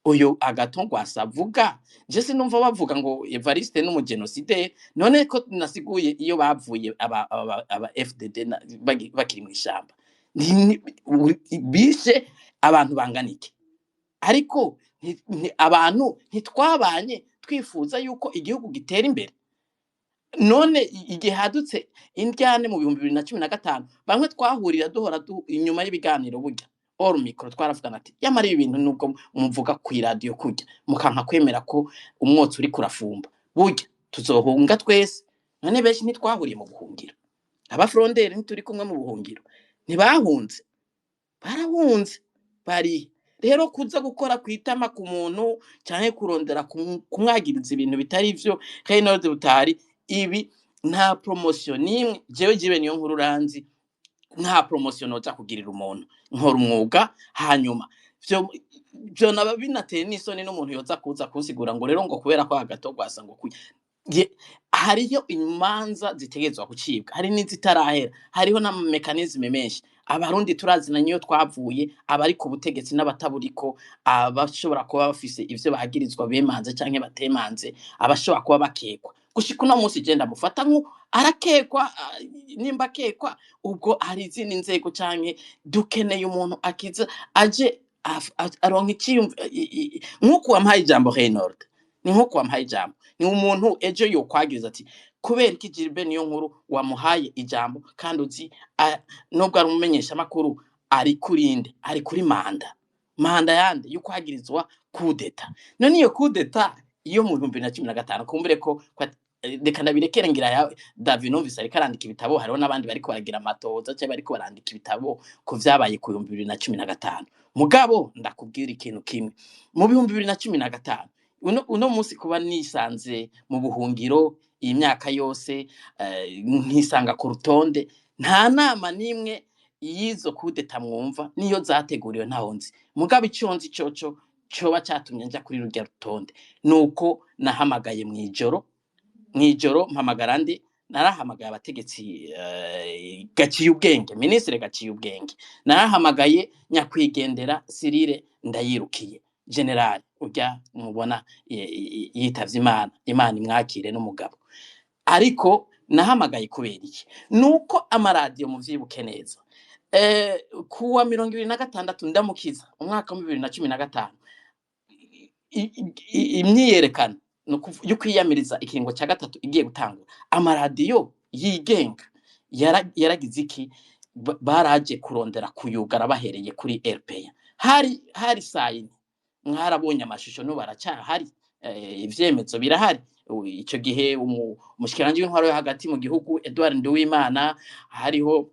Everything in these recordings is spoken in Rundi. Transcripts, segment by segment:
Uyu Agathon Rwasa avuga, je sinumva bavuga ngo Evariste n'umugenosideri. None ko nasiguye iyo bavuye aba FDD bakiri mw'ishamba, bishe abantu bangana iki? Ariko abantu ntitwabanye twifuza yuko igihugu gitera imbere. None igihe hadutse indyane mu 2015, bamwe twahurira duhora inyuma y'ibiganiro burya hors micro, twaravugana ati: "Yamara ibi bintu, nubwo muvuga ku iradiyo kurya, mukanka kwemera ko umwotsi uri kurafumba, burya tuzohunga twese." None benshi ntitwahuriye mu buhungiro? Abafronderi ntituri kumwe mu buhungiro? Ntibahunze? Barahunze. Bari rero kuza gukora kwitama ku muntu canke kurondera kumwagiriza ibintu bitari ivyo. Reynold Butari, ibi nta promotion nimwe. Jewe jibe niyo nkuru uranzi, nta promotion noza kugirira umuntu. Nkora umwuga, hanyuma vyo naba binateye n'isoni n'umuntu yoza kuza kunsigura ngo rero ngo kubera ko Agathon Rwasa ngo kuya. Hariyo imanza zitegerezwa gucibwa, hari n'izitarahera, hariho n'ama mécanismes menshi. Abarundi turazina niyo twavuye, abari ku butegetsi n'abataburiko, abashobora kuba bafise ivyo bagirizwa bemanze canke batemanze, abashobora kuba bakekwa. Gushika uno munsi je ndamufata nku arakekwa. Nimba akekwa, ubwo hari izindi nzego canke dukeneye umuntu akiza aje aronka iciyumv nk'uko wampaye ijambo. Reynold, ni nk'uko wampaye ijambo, ni umuntu ejo yokwagiriza ati: "Kubera iki Gilbert niyo nkuru wamuhaye ijambo kandi uzi nubwo ari umumenyeshamakuru, ari kurinde, ari kuri mandat?" Mandat yande? Yo kwagirizwa kudeta. None iyo kudeta iyo mu 2015, kumbure ko reka ndabirekere. Ngira ya David numvise ariko arandika ibitabo, hariho n'abandi bariko baragira amatoza canke bariko barandika ibitabo ku vyabaye ku 2015. Mugabo ndakubwira ikintu kimwe: mu 2015, uno munsi kuba nisanze mu buhungiro iyi myaka yose, nkisanga ku rutonde, nta nama n'imwe y'izo kudeta mwumva niyo zateguriwe, ntaho nzi. Mugabo ico nzi coco coba catumye nja kuri rurya rutonde, nuko nahamagaye mw'ijoro. Mw'ijoro mpamagara ndi narahamagaye abategetsi, Gaciye ubwenge, minisitiri Gaciye ubwenge, narahamagaye nyakwigendera Cyrille Ndayirukiye, général urya mubona yitavye Imana, Imana imwakire n'umugabo. Ariko nahamagaye kubera iki? Nuko amaradiyo, muvyibuke neza, kuwa 26 Ndamukiza umwaka wa 2015, imyiyerekano yo kwiyamiriza ikiringo cya gatatu igiye gutangura, amaradiyo yigenga yaragize iki? Baraje kurondera kuyugara bahereye kuri RPA. Hari sayine, mwarabonye amashusho, no baracyahari, ivyemezo birahari. Ico gihe umushikiranganji w'intwaro yo hagati mu gihugu Edouard Nduwimana, hariho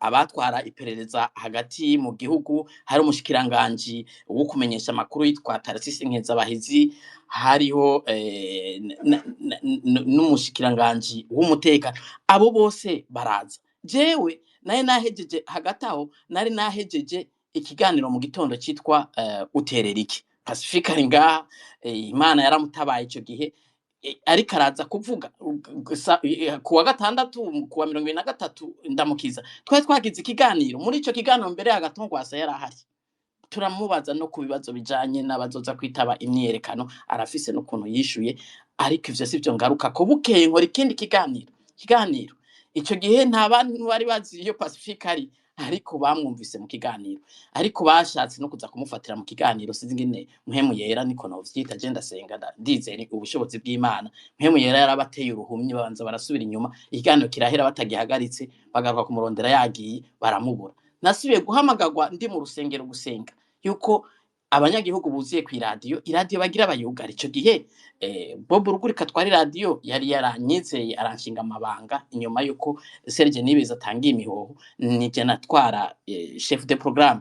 abatwara iperereza hagati mu gihugu, hari umushikiranganji wo kumenyesha amakuru yitwa Tarasisi Nkezabahizi, hariho n'umushikiranganji w'umutekano. Abo bose baraza. Jewe nari nahejeje, hagati aho nari nahejeje ikiganiro mu gitondo citwa Uterera iki. Pacifique ari ngaha, Imana yaramutabaye ico gihe. Ariko araza kuvuga gusa kuwa gatandatu, kuwa 23 Ndamukiza, twari twagize ikiganiro. Muri ico kiganiro mbere Agathon Rwasa yari ahari, turamubaza no ku bibazo bijanye n'abazoza kwitaba imyiyerekano, arafise n'ukuntu yishuye. Ariko ivyo sivyo ngaruka ko. Bukeye nkora ikindi kiganiro. Ico gihe nta bantu bari bazi iyo Pacifique ari, ariko bamwumvise mu kiganiro, ariko bashatse no kuza kumufatira mu kiganiro. Sinzi ingene Mpwemu Yera, niko novyita, je ndasenga, ndizera ubushobozi bw'Imana, Mpwemu Yera yarabateye uruhumyi, babanza barasubira inyuma, ikiganiro kirahera batagihagaritse, bagaruka kumurondera yagiye, baramubura. Nasubiye guhamagarwa ndi mu rusengero gusenga yuko abanyagihugu buzuye kw'iradiyo, iradiyo bagira bayugara. Ico gihe Bob Rugurika twari radiyo yari yaranyizeye, aranshinga amabanga inyuma yuko Serge Nibizi atangiye imihoho, nije natwara chef de programme.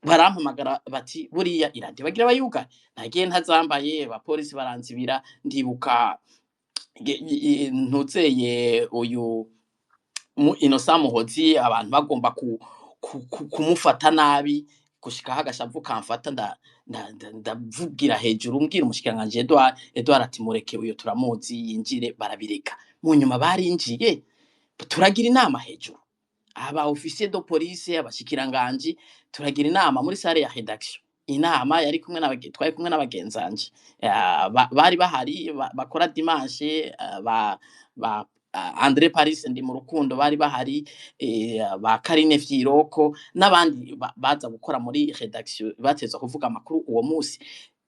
Barampamagara bati: "Buriya iradiyo bagira bayugare." Nagiye ntazambaye, abapolisi baranzibira. Ndibuka ntuzeye uyu Innocent Muhozi, abantu bagomba kumufata nabi, gushikaho agashavu kamfata, ndavugira hejuru mbwira umushikiranganji Edouard ati: "Mureke uyo turamuzi yinjire." Barabireka. Mu nyuma barinjiye, turagira inama hejuru. Aba officier de police, abashikiranganji, turagira inama muri salle ya rédaction. Inama yari kumwe twari kumwe n'abagenzanje bari bahari bakora dimanche, ba André Paris ndi mu rukundo bari bahari, ba Karine Vyiroko n'abandi baza gukora muri rédaction, batezwa kuvuga amakuru uwo musi.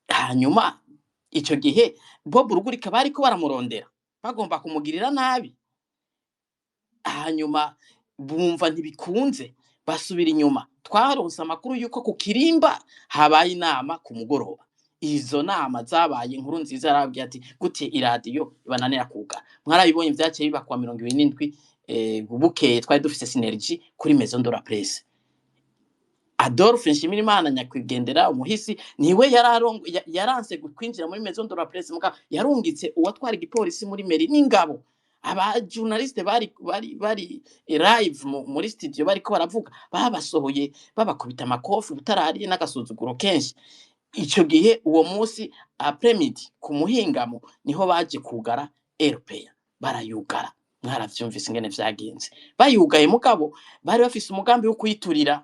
Hanyuma ico gihe Bob Rugurika bariko baramurondera, bagomba kumugirira nabi. Hanyuma bumva ntibikunze, basubira inyuma. Twaronse amakuru yuko ku Kirimba habaye inama ku mugoroba. Izo nama zabaye, inkuru nziza yarababwiye ati: "Gute iradiyo ibananira kugara?" Mwarabibonye, vyaciye biba kuwa 27. Bukeye twari dufise synergie kuri Maison de la Presse. Adolphe Nshimirimana, nyakwigendera umuhisi, niwe yaranse kwinjira muri Maison de la Presse, muga yarungitse uwatwara igipolisi muri mairie n'ingabo. Aba journaliste bari live muri studio bariko baravuga, babasohoye babakubita amakofi utarariye n'agasuzuguro kenshi. Ico gihe uwo munsi après-midi, ku muhingamo, niho baje kugara RPA, barayugara. Mwaravyumvise ingene vyagenze bayugaye. Mugabo bari bafise umugambi wo kuyiturira.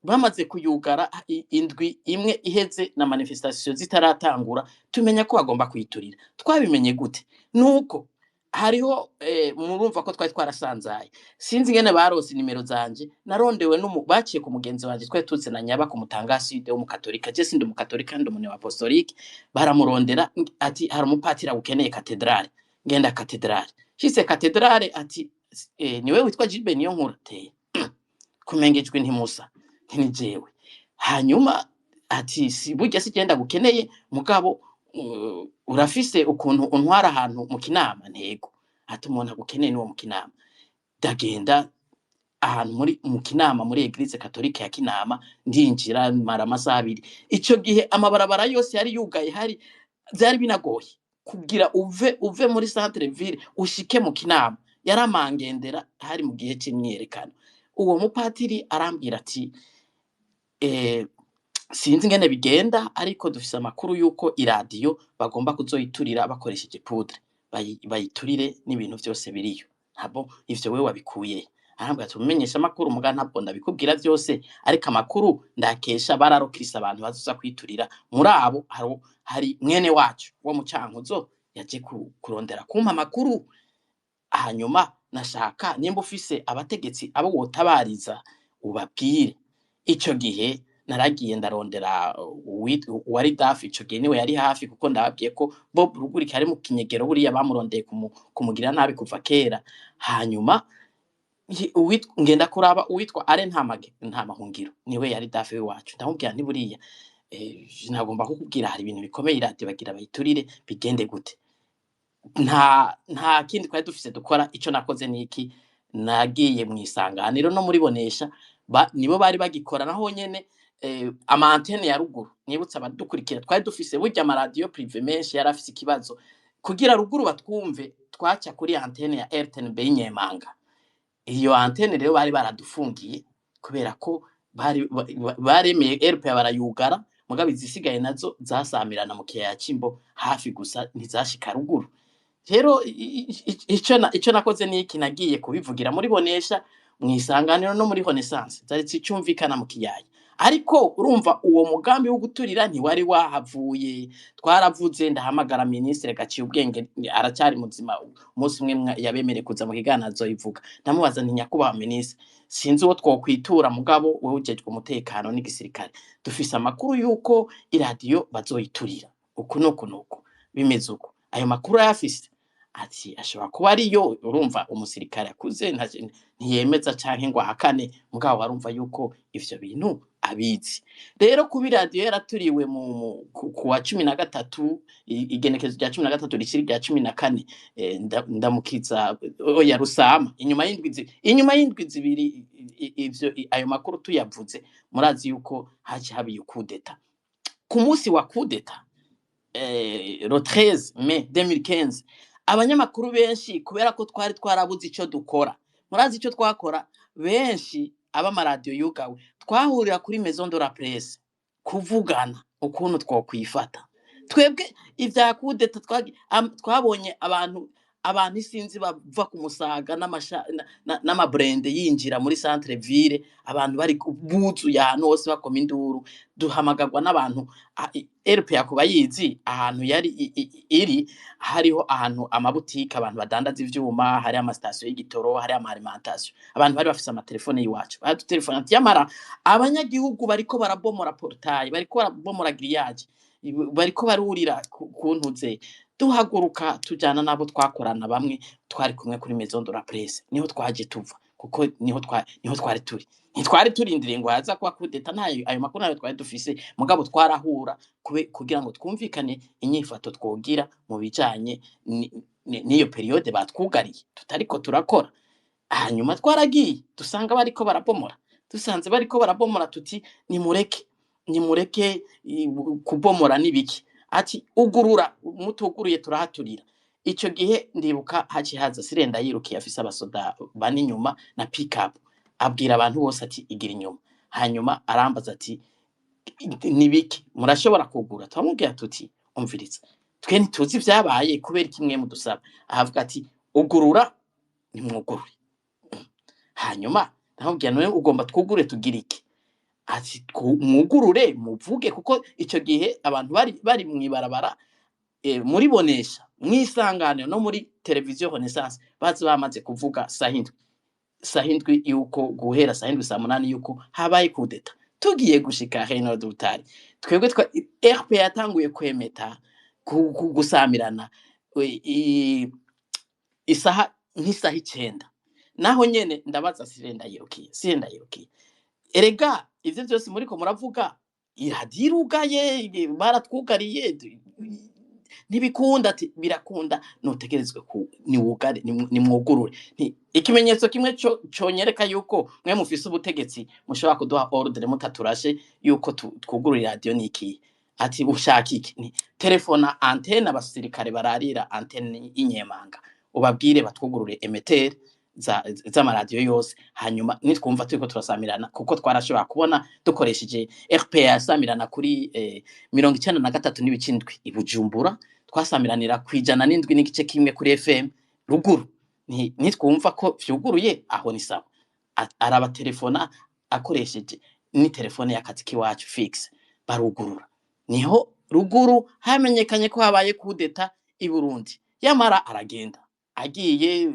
Bamaze kuyugara, indwi imwe iheze na manifestation zitaratangura, tumenya ko bagomba kuyiturira. Twabimenye gute? Nuko hariho murumva ko twari twarasanzaye, sinzi ingene barose nimero zanje. Narondewe baciye ku mugenzi wanje twari tuzinanye aba ku Mutanga Sud w'umukatolika. Je sindi umukatolika, ndi umu apostolique. Baramurondera ati: "Hari umupatiri agukeneye katedrale." Ngenda katedrale, shitse katedrale ati: "Niwe witwa Gilbert Niyo Nkuru?" Teye kumenga ijwi ntimusa, nti: "Ni jewe." Hanyuma ati: "Si burya si genda gukeneye, mugabo urafise ukuntu untwara ahantu mu Kinama?" Ntego. Ati: "Umuntu agukeneye niwo mu Kinama." Ndagenda ahantu muri mu Kinama, muri église catholique ya Kinama, ndinjira, mara amasaha 2. Ico gihe amabarabara yose yari yugaye, hari vyari binagoye kugira uve muri centre ville ushike mu Kinama, yaramangendera, hari mu gihe c'imyiyerekano. Uwo mupatiri arambwira ati: "Sinzi ingene bigenda, ariko dufise amakuru yuko iradiyo bagomba kuzoyiturira bakoresheje poudre, bayiturire n'ibintu vyose biriyo." Ntabwo ivyo wewe wabikuye? Arambwira ati: "Umenyesha amakuru, muga ntabwo ndabikubwira vyose, ariko amakuru ndakesha bararokirisa abantu bazoza kwiturira. Muri abo hari mwene wacu wo mu Cankuzo yaje kurondera kumpa amakuru. Hanyuma nashaka nimba ufise abategetsi abo wotabariza ubabwire." Ico gihe naragiye ndarondera uwari DAF ico gihe, niwe yari hafi, kuko ndababwiye ko Bob Rugurika ari mu kinyegero, buriya bamurondeye kumugirira nabi kuva kera. Hanyuma ngenda kuraba uwitwa Are Ntamage Ntamahungiro, niwe yari DAF w'iwacu. Ndamubwira nti: "Buriya nagomba kukubwira, hari ibintu bikomeye, iradiyo bagira bayiturire, bigende gute?" Nta kindi twari dufise dukora. Ico nakoze niki? Nagiye mu Isanganiro no muri Bonesha, nibo bari bagikora naho nyene ama antenne ya ruguru. Nibutse abadukurikira, twari dufise burya amaradiyo privé menshi yari afise ikibazo. Kugira ruguru batwumve, twaca kuri antenne ya RTNB y'Inyemanga. Iyo antenne rero bari baradufungiye kubera ko bari baremeye RPA barayugara, mugabo izisigaye nazo zasamirana mu kiyaya c'Imbo hafi gusa, ntizashika ruguru. Rero ico nakoze niki? Nagiye kubivugira muri Bonesha, mu Isanganiro no muri Renaissance, zari zicumvikana mu kiyaya. Ariko urumva uwo mugambi wo guturira ntiwari wahavuye. Twaravuze, ndahamagara ministre Gaciye Ubwenge, aracyari muzima, umunsi umwe yabemereye kuza mu kiganiro azoyivuga. Ndamubaza nti: "Nyakubahwa ministre, sinzi uwo twokwitura, mugabo wewe ujejwe umutekano n'igisirikare, dufise amakuru yuko iradiyo bazoyiturira uku nuku nuku, bimeze uku, ayo makuru ayafise?" Ati: "Ashobora kuba ariyo." Urumva umusirikare akuze ntiyemeza canke ngo ahakane, mugabo barumva yuko ivyo bintu abizi. Rero kuba iradiyo yaraturiwe ku wa 13, igenekerezo rya 13 rishira irya 14, ndamukiza, oya, Rusama, inyuma y'indwi 2 ivyo ayo makuru tuyavuze, murazi yuko haci habiye kudeta. Ku munsi wa kudeta, le 13 mai 2015, abanyamakuru benshi, kubera ko twari twarabuze ico dukora, murazi ico twakora, benshi ab'amaradiyo yugawe twahurira kuri Maison de la Presse kuvugana ukuntu twokwifata. Twebwe ivya kudeta twabonye abantu Abantu isinzi bava ku Musaga n'amaburende yinjira muri centre ville, abantu bari buzuye ahantu hose bakoma induru. Duhamagarwa n'abantu RPA kuba yizi ahantu yari iri, hariho ahantu amabutike, abantu badandaza ivyuma, hari amasitasiyo y'igitoro, hari ama alimentation. Abantu bari bafise amatelefone y'iwacu badutelefona ati: "Yamara abanyagihugu bariko barabomora portail, bariko barabomora grillage, bariko barurira ku ntuze." Duhaguruka tujana n'abo twakorana, bamwe twari kumwe kuri Maison de la Presse, niho twaje tuva, kuko niho twari turi. Ntitwari turindiriye ngo haza kuba coup d'état, ntayo, ayo makuru nayo twari dufise, mugabo twarahura kugira ngo twumvikane inyifato twogira mu bijanye n'iyo période batwugariye tutariko turakora. Hanyuma twaragiye dusanga bariko barabomora. Dusanze bariko barabomora, tuti: "Nimureke, nimureke kubomora, n'ibiki?" Ati: "Ugurura, mutuguruye turahaturira." Ico gihe ndibuka haci haza Sirenda yirukiye, afise abasoda bane inyuma na pick-up, abwira abantu bose ati: "Igira inyuma." Hanyuma arambaza ati: "Nibiki, murashobora kugura?" Turamubwira tuti: "Umviriza, twe ntituzi ivyabaye, kubera kimwe mudusaba." Ahavuga ati: "Ugurura, nimwugurure." Hanyuma ndamubwira: "None ugomba twugure tugire iki?" Ati: "Mwugurure muvuge." Kuko ico gihe abantu bari mw'ibarabara, muri Bonesha, mw'isanganiro no muri televiziyo Renaissance, bazi bamaze kuvuga saha 7, saha 7 yuko guhera saha 7, saa 8 yuko habaye coup d'état. Tugiye gushika Reynold Butari, twebwe twa RP yatanguye kwemeta gusamirana isaha nk'isaha 9. Naho nyene ndabaza Sirenda yirukiye: "Sirenda yirukiye, erega ivyo vyose muriko muravuga, iradiyo irugaye, baratwugariye, ntibikunda." Ati: "Birakunda, nutegerezwe ku niwugare, nimwugurure." Nti: "Ikimenyetso kimwe conyereka yuko mwe mufise ubutegetsi, mushobora kuduha ordre mutaturashe yuko twugurura iradiyo ni ikihe?" Ati: "Ushaka iki?" Ni telefona antenne, abasirikare bararira antenne y'inyemanga, ubabwire batwugurure émetteur z'amaradiyo yose. Hanyuma nitwumva turiko turasamirana, kuko twarashobora kubona dukoresheje RPA yasamirana kuri 93.7 i Bujumbura, twasamiranira ku 107.1 kuri FM ruguru. Nitwumva ko vyuguruye, aho ni sawa. Arabatelefona akoresheje ni telefone y'akazi k'iwacu fixe, barugurura. Niho ruguru hamenyekanye ko habaye coup d'état i Burundi. Yamara aragenda agiye,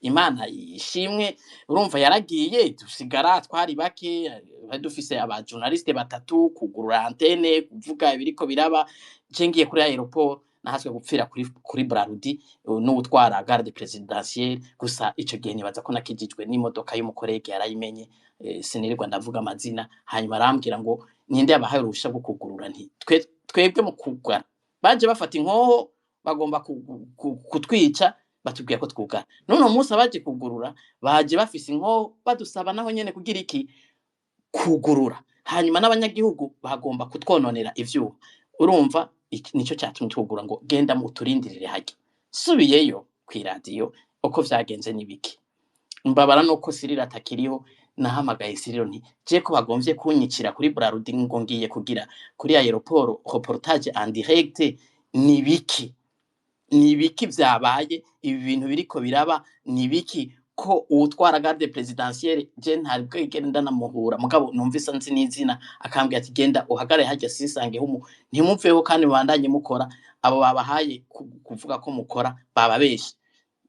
Imana ishimwe, urumva yaragiye, dusigara twari bake, bari dufise aba journaliste batatu, kugurura antenne, kuvuga ibiriko biraba. Je ngiye kuri aéroport, nahaswe gupfira kuri Brarudi n'uwutwara garde présidentielle. Gusa ico gihe nibaza ko nakijijwe n'imodoka y'umu collègue yarayimenye, sinirirwa ndavuga amazina. Hanyuma arambwira ngo: "Ninde yabahaye uruhusha rwo kugurura?" Nti: "Twebwe mu kugara baje bafata inkoho bagomba kutwica, batubwiye ko twugara. None uwo munsi abaje kugurura baje bafise inkoho, badusaba naho nyene kugira iki? Kugurura. Hanyuma n'abanyagihugu bagomba kutwononera ivyuma. Urumva iki nico catumye twugura." Ngo: "Genda muturindirire harya." Subiyeyo kw'iradiyo, uko vyagenze n'ibiki, mbabara nuko Siriro atakiriho. Nahamagaye Siriro nti: "Je ko bagomvye kunyicira kuri Brarudi, ngo ngiye kugira kuri aéroport reportage en direct, ni biki, ni ibiki vyabaye? Ibi bintu biriko biraba ni ibiki, ko uwutwara garde présidentielle je ntari bwigere ndanamuhura, mugabo numvise nzi n'izina, akambwira ati: 'Genda uhagarare harya, sisange humu, ntimuveho kandi mubandanye mukora. Abo babahaye kuvuga ko mukora bababeshe.'"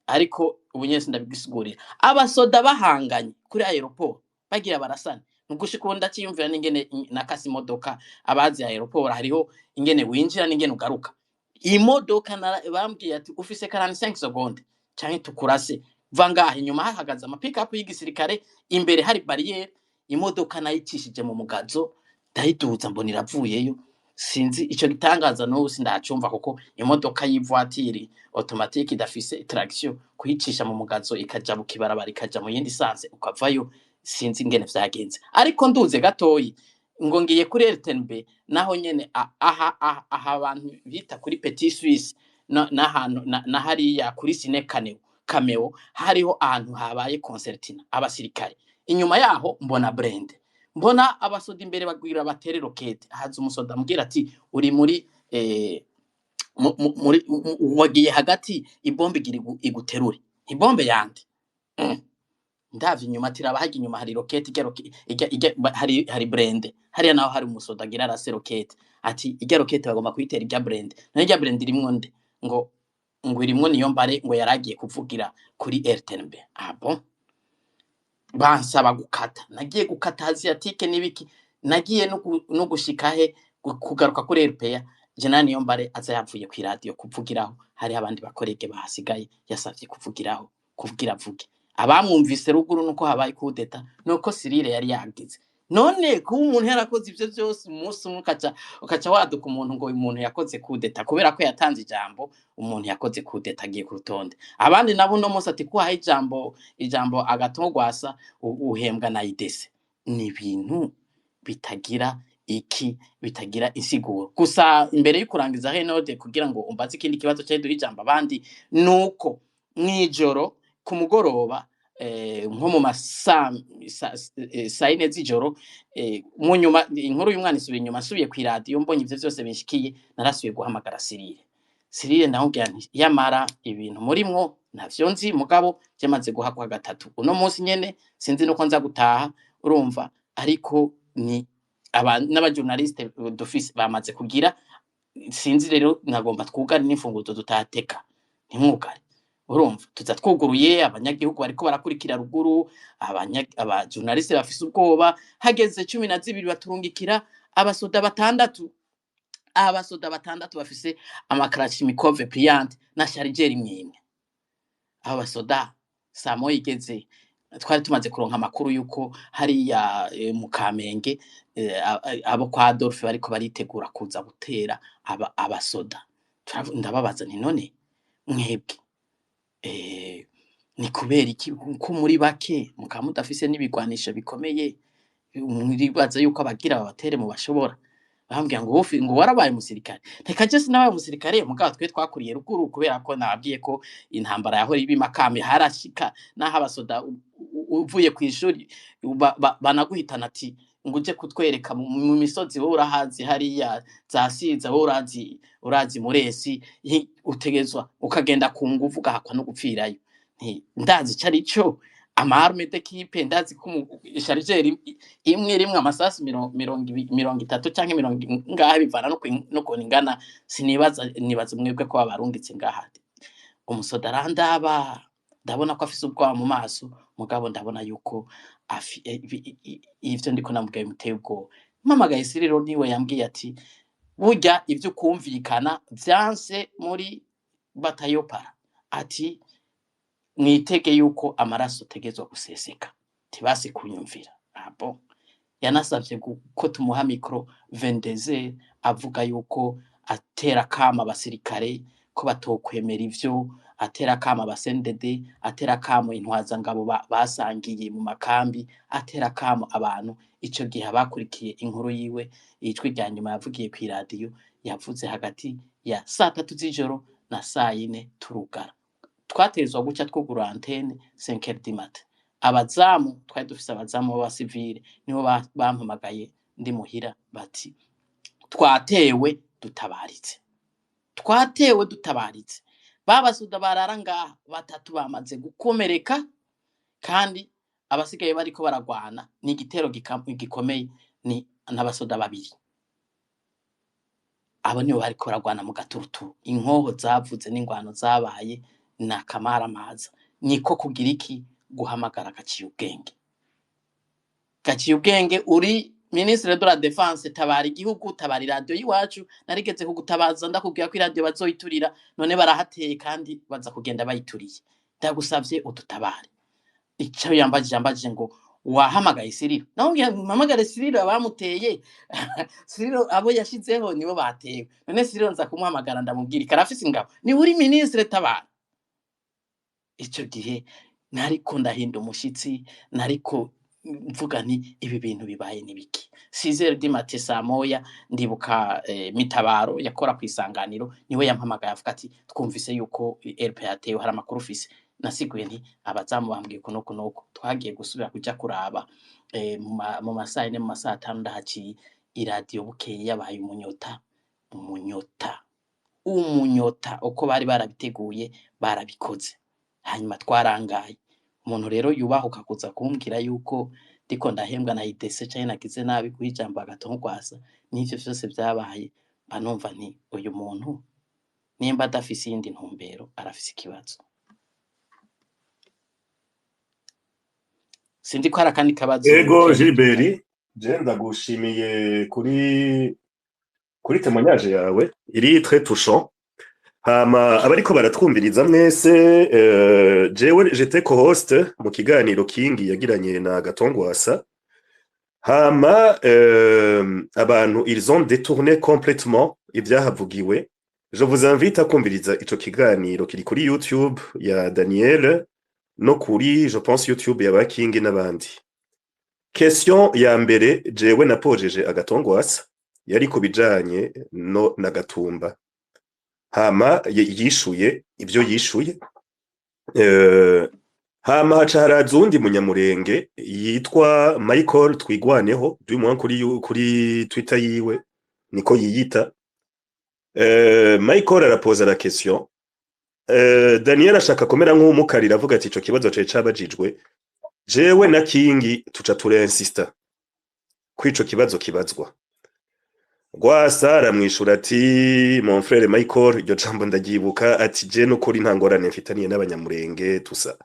Ariko ubu nyene sindabigisigurira. Abasoda bahanganye kuri aéroport bagira barasane, nugushika ubu ndaciyumvira n'ingene nakase imodoka. Abazi aéroport, hariho ingene winjira n'ingene ugaruka. Imodoka bambwiye ati: "Ufise 45 secondes canke tukurase, va ngaha." Inyuma hahagaze ama pick-up y'igisirikare, imbere hari barrière. Imodoka nayicishije mu mugazo, ndayiduza, mbona iravuyeyo. Sinzi ico gitangaza, n'ubu sindacumva, kuko imodoka y'ivoiture automatique idafise traction, kuyicisha mu mugazo ikaja mu kibarabara, ikaja mu yindi sens, ukavayo, sinzi ingene vyagenze. Ariko nduze gatoyi ngo ngiye kuri RTNB, naho nyene aha abantu bita kuri Petit Suisse n'ahantu na hariya kuri Cine Kaneo Cameo, hariho ahantu habaye concertina, abasirikare inyuma yaho, mbona blindé, mbona abasoda imbere bagwira batere roquette. Haza umusoda ambwira ati: "Uri muri Muri wagiye hagati, ibombe igira iguterure ibombe yande. Ndavye inyuma ati raba harya inyuma hari roquette ijya ijya hari blindé hariya, naho hari umusoda agira arase roquette, ati ijya roquette bagomba kuyitera ijya blindé. None ijya blindé irimwo nde? Ngo irimwo Niyombare, ngo yaragiye kuvugira kuri RTNB. Ah bon, bansaba gukata, nagiye gukata asiatique n'ibiki, nagiye no gushika he, kugaruka kuri RPA, General Niyombare aza yavuye ku iradiyo kuvugiraho, hariho abandi bakorege bahasigaye yasavye kuvugiraho kugira avuge. Abamwumvise ruguru nuko habaye kudeta, nuko Cyril yari yagize. None kuba umuntu yarakoze ivyo vyose, umunsi umwe ukaca waduka umuntu ngo uyu muntu yakoze kudeta kubera ko yatanze ijambo, umuntu yakoze kudeta agiye ku rutonde. Abandi nabo uno munsi ati kuhaye ijambo agatogwasa uhembwa na idese. Ni ibintu bitagira iki, bitagira insiguro. Gusa imbere yo kurangiza henode, kugira ngo umbaze ikindi kibazo cyari duhe ijambo abandi, nuko mwijoro ku mugoroba, nko mu masaa 4 z'ijoro, mu nyuma inkuru y'umwana isubiye inyuma, nsubiye ku iradiyo mbonye ivyo vyose binshikiye, narasubiye guhamagara Cyril. Cyril ndamubwira nti yamara ibintu murimwo ntavyo nzi, mugabo byamaze guhakwa gatatu uno munsi nyene, sinzi nuko nza gutaha, urumva, ariko ni n'abajournaliste d'office bamaze kugira, sinzi rero, nagomba twugare n'imfunguzo tutateka ntimwugare. Urumva tuza twuguruye, abanyagihugu bariko barakurikira ruguru, abajournaliste bafise ubwoba. Hageze 12 baturungikira abasoda batandatu, abasoda batandatu bafise amakalachnikov pliante na chargeur imwe imwe. Abo basoda saa moya igeze, twari tumaze kuronka amakuru yuko hariya mu Kamenge abo kwa Adolphe bariko baritegura kuza gutera abasoda. Ndababaza nti none mwebwe ni kubera iki ko muri bake mukaba mudafise n'ibigwanisho bikomeye, muribaza yuko abagira babatere mu bashobora? Bambwira ngo wowe ngo warabaye umusirikare. Reka je sinabaye umusirikare, mugabo twe twakuriye ruguru, kubera ko nababwiye ko intambara yahora iba imakame, harashika naho abasoda uvuye kw'ishuri banaguhitana ati ngo uje kutwereka mu misozi, wowe urahazi hariya za Siza, wowe urazi Muresi, utegezwa ukagenda ku nguvu ugahakwa no gupfirayo. Nti ndazi ico arico ama arme d'équipe, ndazi ko chargeur imwe rimwe amasasu 30 canke mirongo ngahe, bivana no kuntu ingana. Sinibaza, nibaza mwebwe ko babarungitse ngaha. Umusoda arandaba, ndabona ko afise ubwoba mu maso, mugabo ndabona yuko ivyo ndiko namubwiye bimuteye ubwoba. Mpamagaye Cyril, niwe yambwiye ati burya ivyo kumvikana vyanse muri batayopara, ati mwitege yuko amaraso ategezwa guseseka. Tibasi kunyumvira. Ah bon, yanasavye ko tumuha micro 22, avuga yuko atera kama abasirikare ko batokwemera ivyo, atera kama aba CNDD, atera kamo intwazangabo basangiye mu makambi, atera kamo abantu. Ico gihe abakurikiye inkuru yiwe, ijwi rya nyuma yavugiye kw'iradiyo, yavuze hagati ya 3:00 z'ijoro na 4:00 turugara. Twategerezwa guca twugurura antenne 5 du matin. Abazamu twari dufise, abazamu b'abasivile, nibo bampamagaye ndi muhira bati twatewe dutabaritse, twatewe dutabaritse, babasuda barara ngaha batatu bamaze gukomereka, kandi abasigaye bariko baragwana ni igitero gikomeye, ni n'abasoda babiri. Abo nibo bariko baragwana mu gaturuturu, inkoho zavuze n'ingwano zabaye ni akamaramaza. Niko kugira iki, guhamagara gaciye ubwenge, gaciye ubwenge uri ministre de la défense, tabara igihugu, tabara iradiyo y'iwacu. Narigeze kugutabaza ndakubwira ko iradiyo bazoyiturira, none barahateye kandi baza kugenda bayituriye, ndagusavye udutabare. Ico yambajije ngo wahamagaye Cyril? Naho mpamagare Cyril, abamuteye Cyril abo yashizeho nibo batewe. None Cyril nza kumuhamagara ndamubwira ikarafise ingabo? Ni uri ministre, tabara. Ico gihe nariko ndahinda umushitsi, nariko mvuga nti ibi bintu bibaye nibiki? 6 du matin, 1:00, ndibuka Mitabaro yakora kw'isanganiro niwe yampamagaye avuga ati twumvise yuko RPA yatewe, hari amakuru ufise? Nasiguye nti abazamu bambwiye uku nuku nuku. Twagiye gusubira kuja kuraba mu masaha 4, mu masaha 5 ndahaciye, iradiyo bukeye yabaye umunyota, umunyota. Umunyota uko bari barabiteguye barabikoze, hanyuma twarangaye. Umuntu rero yubahuka kuza kumbwira yuko ndiko ndahembwa na IDC canke nagize nabi guha ijambo Agathon Rwasa, n'ivyo vyose vyabaye, mba numva nti uyu muntu nimba adafise iyindi ntumbero arafise ikibazo. Sinzi ko hari akandi kabazo. Ego Gilbert, je ndagushimiye kuri témoignage yawe iri très touchant. Hama abariko baratwumviriza mwese, jewe j'étais co-host mu kiganiro Kingi yagiranye na Gatongwasa. Hama abantu, ils ont détourné complètement ibyahavugiwe. Je vous invite à kumviriza ico kiganiro, kiri kuri YouTube ya Daniel no kuri, je pense, YouTube ya Bakingi n'abandi. Question ya mbere jewe napojeje Agatongwasa yari ku bijanye no na Gatumba. Hama yishuye ibyo yishuye. Hama haca haraza uwundi munyamurenge yitwa Michael Twigwaneho, du moins kuri Twitter yiwe niko yiyita. Michael arapoza la question. Daniel ashaka komera nk'umukarira, avuga ati ico kibazo cari cabajijwe. Jewe na Kingi tuca turensista ko ico kibazo kibazwa. Rwasa aramwishura ati: "Mon frère Michael", iryo jambo ndaryibuka, ati: "Je nukuri nta ngorane mfitaniye n'abanyamurenge tusa."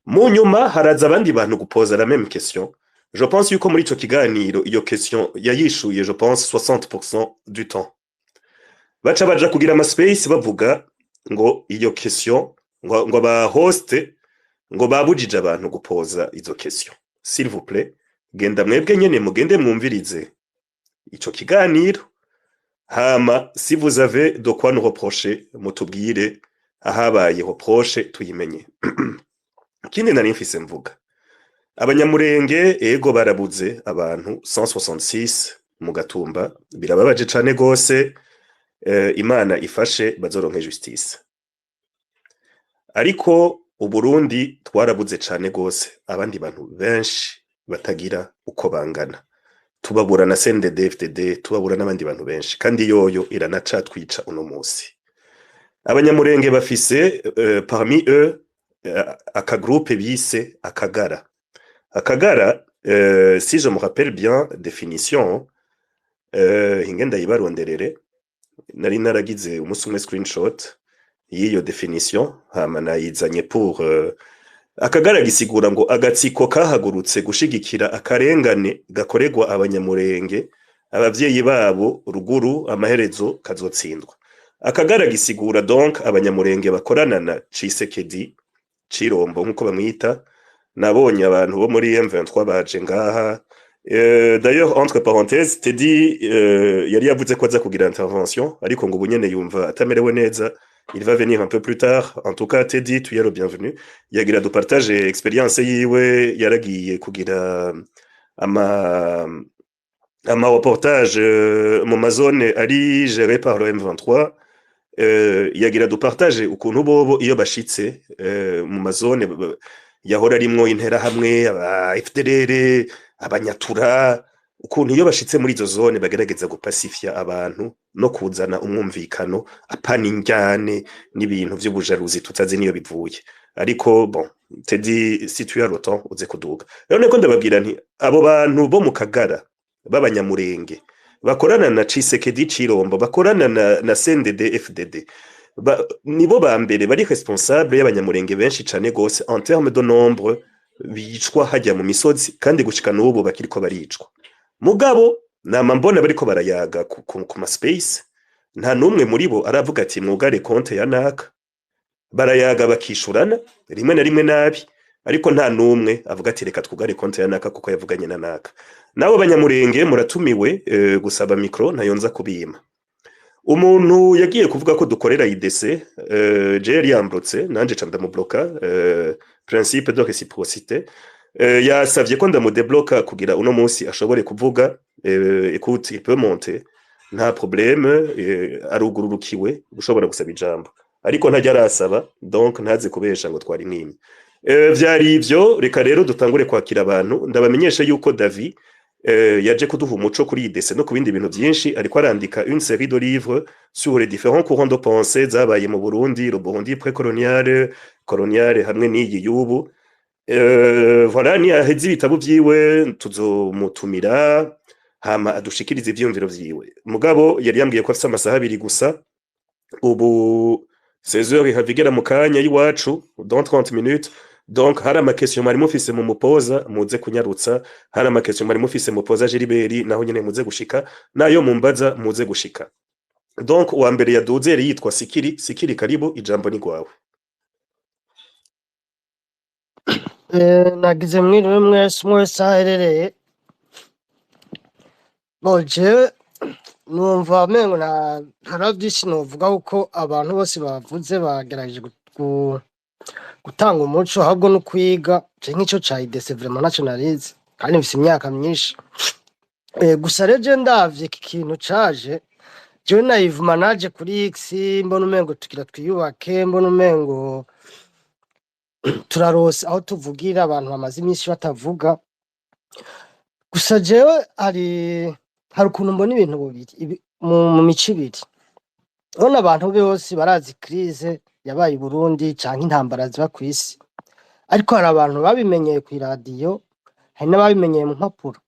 Mu nyuma haraza abandi bantu gupoza la même question. Je pense yuko muri ico kiganiro iyo question yayishuye, je pense, 60% du temps. Baca baja kugira ama space bavuga ngo iyo question, ngo aba host ngo babujije abantu gupoza izo question. S'il vous plaît, genda mwebwe nyene mugende mwumvirize ico kiganiro, hama si vous avez de quoi nous reprocher, mutubwire ahabaye reproche tuyimenye. Ikindi nari mfise mvuga, abanyamurenge ego barabuze abantu 166 mu Gatumba, birababaje cane gose. Imana ifashe bazoronke justice. Ariko Uburundi twarabuze cane gose abandi bantu benshi batagira uko bangana, tubabura na CNDD-FDD, tubabura n'abandi bantu benshi, kandi yoyo iranacatwica uno musi. Abanyamurenge bafise parmi eux akagroupe bise Akagara. Akagara, si je me rappelle bien définition, hinge ndayibaronderere, nari naragize umunsi umwe screenshot y'iyo définition, hama nayizanye pour Akagara gisigura ngo agatsiko kahagurutse gushigikira akarengane gakorerwa abanyamurenge, abavyeyi babo ruguru, amaherezo kazotsindwa. Akagara gisigura donc abanyamurenge bakorana na Tshisekedi Cirombo nkuko bamwita. Nabonye abantu bo muri M23 baje ngaha. D'ailleurs, entre parenthèses, Teddy yari yavuze ko aza kugira intervention, ariko ngo ubu nyene yumva atamerewe neza, il va venir un peu plus tard. En tout cas, Teddy, tu es le bienvenu. Yagira du partage expérience yiwe, yaragiye kugira ama reportage mu mazone ari géré par le M23. Yagira du partage ukuntu bobo iyo bashitse mu mazone yahora arimwo Interahamwe, aba FDLR, abanyatura, ukuntu iyo bashitse muri izo zone bagerageza gupasifya abantu no kuzana umwumvikano, apana injyane n'ibintu vy'ubujaruzi tutazi niyo bivuye. Ariko bon, Teddy, si tu as le temps, uze kuduga. Rero niko ndababwira nti abo bantu bo mu Kagara b'abanyamurenge bakorana na Tshisekedi Cirombo, bakorana na CNDD FDD, nibo ba mbere bari responsable y'abanyamurenge benshi cane gose en terme de nombre bicwa hajya mu misozi, kandi gushika n'ubu bakiriko baricwa. Mugabo nama mbona bariko barayaga ku ma space, nta n'umwe muri bo aravuga ati mwugare konte ya naka. Barayaga bakishurana rimwe na rimwe nabi, ariko nta n'umwe avuga ati reka twugare konte ya naka kuko yavuganye na naka. Nabo banyamurenge muratumiwe gusaba micro, ntayo nza kubima. Umuntu yagiye kuvuga ko dukorera IDC, je yari yambrotse, nanje ca ndamubloka, principe de réciprocité. Yasavye ko ndamudebloka kugira uno munsi ashobore kuvuga. Écoute, il peut monter, nta problème, arugururukiwe ushobora gusaba ijambo, ariko ntajya arasaba, donc ntaze kubesha ngo twari mwimye. Vyari ivyo. Reka rero dutangure kwakira abantu. Ndabamenyesha yuko Davi Yaje kuduha umuco kuri IDC no ku bindi bintu vyinshi. Ariko arandika une série de livres sur les différents courants de pensée zabaye mu Burundi, le Burundi précolonial, colonial hamwe n'iyi y'ubu. Voilà, ni aheze ibitabo vyiwe tuzomutumira, hama adushikirize ivyiyumviro vyiwe. Mugabo yari yambwiye ko afise amasaha 2 gusa. Ubu 16h ihava igera mu kanya y'iwacu, dans 30 minutes. Donc hari ama questions mwari mufise mu mupoza, muze kunyarutsa. Hari ama questions mwari mufise mupoza Gilbert, naho nyene muze gushika, nayo mumbaza muze gushika. Donc uwa mbere yaduze yari yitwa Sikiri. Sikiri, karibu, ijambo ni gwawe. Nagize mwiriwe mwese, umwe wese aho aherereye. Bon, jewe numva mengo nta vyinshi novuga, kuko abantu bose bavuze bagerageje gutanga umuco, ahubwo no kwiga. Je nk'ico ca IDC vraiment naco narize kandi mfise imyaka myinshi. Gusa rero je ndavye iki kintu caje, jewe nayivuma naje kuri X, mbona umengo tugira twiyubake, mbona umengo turarose aho tuvugira abantu bamaze iminsi batavuga. Gusa jewe hari ukuntu mbona ibintu bubiri mu mico ibiri. Urabona, abantu bose barazi crise yabaye i Burundi canke intambara ziba kw'isi, ariko hari abantu babimenyeye kw'iradiyo, hari n'ababimenyeye mu mpapuro.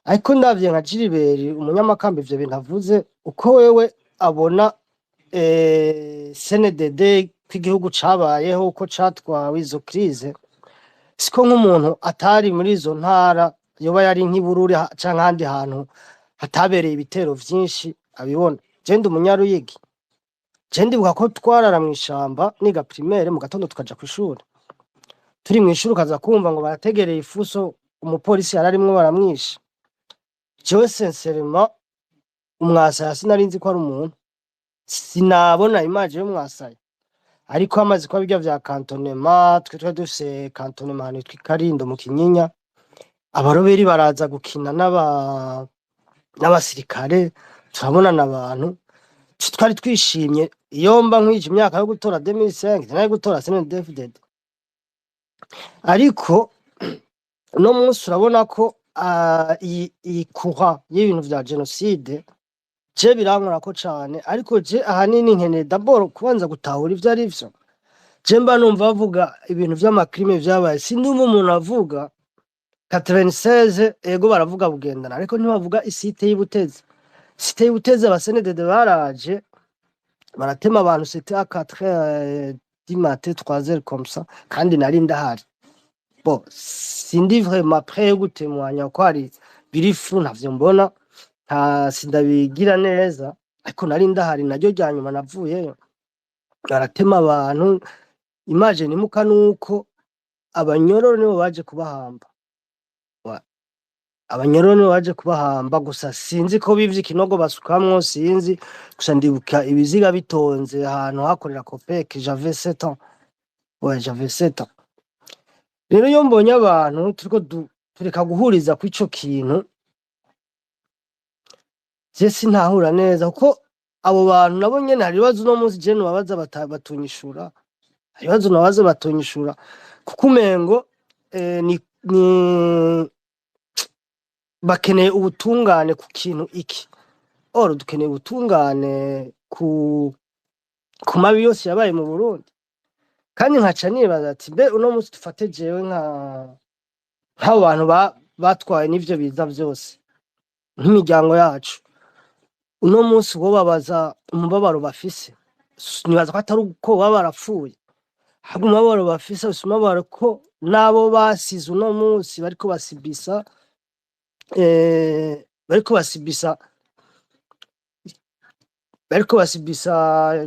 Ariko ndavye nka Gilbert umunyamakamba, ivyo bintu avuze, uko wewe abona CNDD, ko igihugu cabayeho, uko catwawe, izo crise, siko nk'umuntu atari muri izo ntara, yoba yari nk'i Bururi canke ahandi hantu hatabereye ibitero vyinshi, abibona. Je ndi umunyaruyigi, je ndibuka ko twarara mw'ishamba niga primaire, mu gatondo tukaja kw'ishure. Turi mw'ishure ukaza kumva ngo barategereye ifuso, umupolisi yararimwo baramwishe. Jewe sincèrement umwasaya sinari nzi ko ari umuntu, sinabona image y'umwasaya. Ariko hamaze kuba birya vya cantonnement, twe twari dufise cantonnement ahantu hitwa i Karindo mu Kinyinya, abaroberi baraza gukina n'abasirikare, turabonana abantu twari twishimye. Iyo mba nkwije imyaka yo gutora 2005, nari gutora CNDD-FDD. Ariko uno munsi urabona ko iyi courant y'ibintu vya génocide je birankorako cane. Ariko je ahanini nkeneye d'abord kubanza gutahura ivyo arivyo. Je mba numva bavuga ibintu vy'ama crimes vyabaye, sindumva umuntu avuga 96. Ego, baravuga Bugendana, ariko ntibavuga i site y'i Butezi. Site y'i Butezi, aba CNDD baraje baratema abantu, c'était à 4 heures du matin, 3 heures comme ça, kandi nari ndahari. Bon, sindi vraiment prêt yo gutemwanya ko hari biri flou, ntavyo mbona, nta sindabigira neza, ariko nari ndahari naryo rya nyuma navuyeyo baratema abantu. Image nimuka nuko abanyororo nibo baje kubahamba. Abanyororo nibo baje kubahamba. Gusa sinzi ko bivye ikinogo basukamwo, sinzi. Gusa ndibuka ibiziga bitonze ahantu hakorera COPEC. J'avais 7 ans, ouais, j'avais 7 ans. Rero iyo mbonye abantu turiko tureka guhuriza kw'ico kintu, je sintahura neza, kuko abo bantu nabo nyene hari ibibazo uno munsi je nobabaza batunyishura. Hari ibibazo nobabaza batunyishura, kuko umengo ni bakeneye ubutungane ku kintu iki. Or dukeneye ubutungane ku mabi yose yabaye mu Burundi. Kandi nkaca nibaza ati: mbe uno munsi dufate jewe nk'abo bantu batwaye n'ivyo biza vyose, nk'imiryango yacu, uno munsi wobabaza umubabaro bafise, nibaza ko atari uko baba barapfuye, ahubwo umubabaro bafise, bafise umubabaro ko n'abo basize uno munsi bariko basibisa.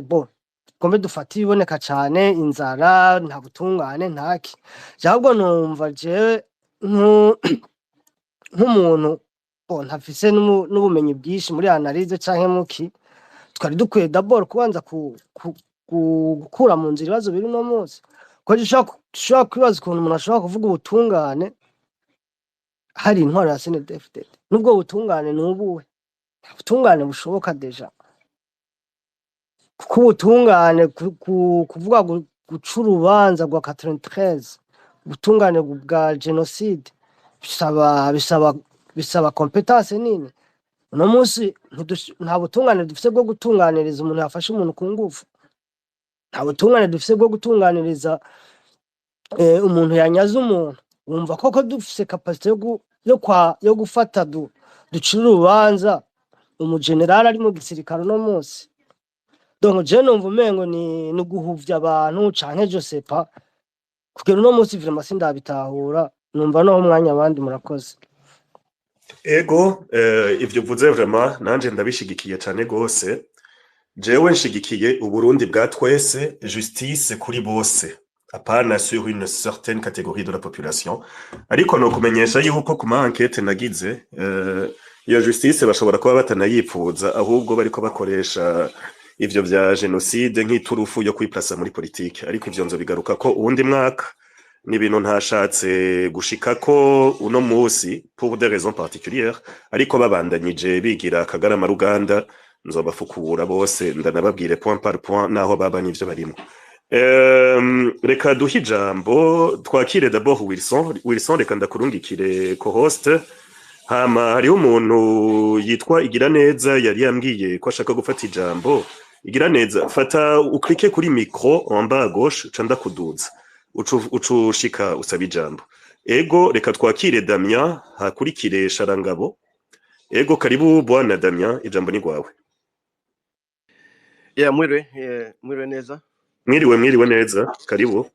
Bon, tugombe dufate ibiboneka cane: inzara, nta butungane, ntaki. Ahubwo numva jewe nk'umuntu, bon, ntafise n'ubumenyi bwinshi muri analyse canke muki, twari dukwiye d'abord kubanza gukura mu nzira ibibazo biri uno munsi, ko dushobora kwibaza ukuntu umuntu ashobora kuvuga ubutungane hari intwaro ya CNDD-FDD. N'ubwo butungane ni ubuhe? Nta butungane bushoboka déjà, kuko ubutungane kuvuga guca urubanza rwa 93, ubutungane bwa génocide, bisaba Bisaba compétence nini. Uno munsi nta butungane dufise bwo gutunganiriza umuntu yafashe umuntu ku ngufu, nta butungane dufise bwo gutunganiriza umuntu yanyaze umuntu. Wumva koko dufise capacité yo gufata ducira urubanza umujenerali ari mu gisirikare uno munsi? Donc je numva umengo ni guhuvya abantu canke je sais pas. Kugera uno munsi vraiment sindabitahura. Numva noho umwanya abandi. Murakoze. Ego, ivyo uvuze vraiment nanje ndabishigikiye cane gose. Jewe nshigikiye Uburundi bwa twese, justice kuri bose, apana sur une certaine catégorie de la population. Ariko no kumenyesha yuko ku ma enquête nagize, iyo justice bashobora kuba batanayipfuza, ahubwo bariko bakoresha ivyo vya génocide nk'iturufu yo kwiplasa muri politike. Ariko ivyo nzobigaruka ko uwundi mwaka. Ni ibintu ntashatse gushikako uno musi pour des raisons particulières, ariko babandanyije bigira Kagarama ruganda, nzobafukura bose, ndanababwire point par point naho baba n'ivyo barimo. Reka duhe ijambo, twakire d'abord Wilson. Wilson, reka ndakurungikire co-host. Hama hariho umuntu yitwa Igiraneza yari yambwiye ko ashaka gufata ijambo. Igiraneza, fata uklike kuri micro en bas à gauche, ca ndakuduza, ucushika usaba ijambo. Ego, reka twakire Damien, hakurikire Sharangabo. Ego, karibu bwana Damien, ijambo ni rwawe. Yeah, mwiriwe, mwiriwe neza. Mwiriwe, mwiriwe neza, karibu.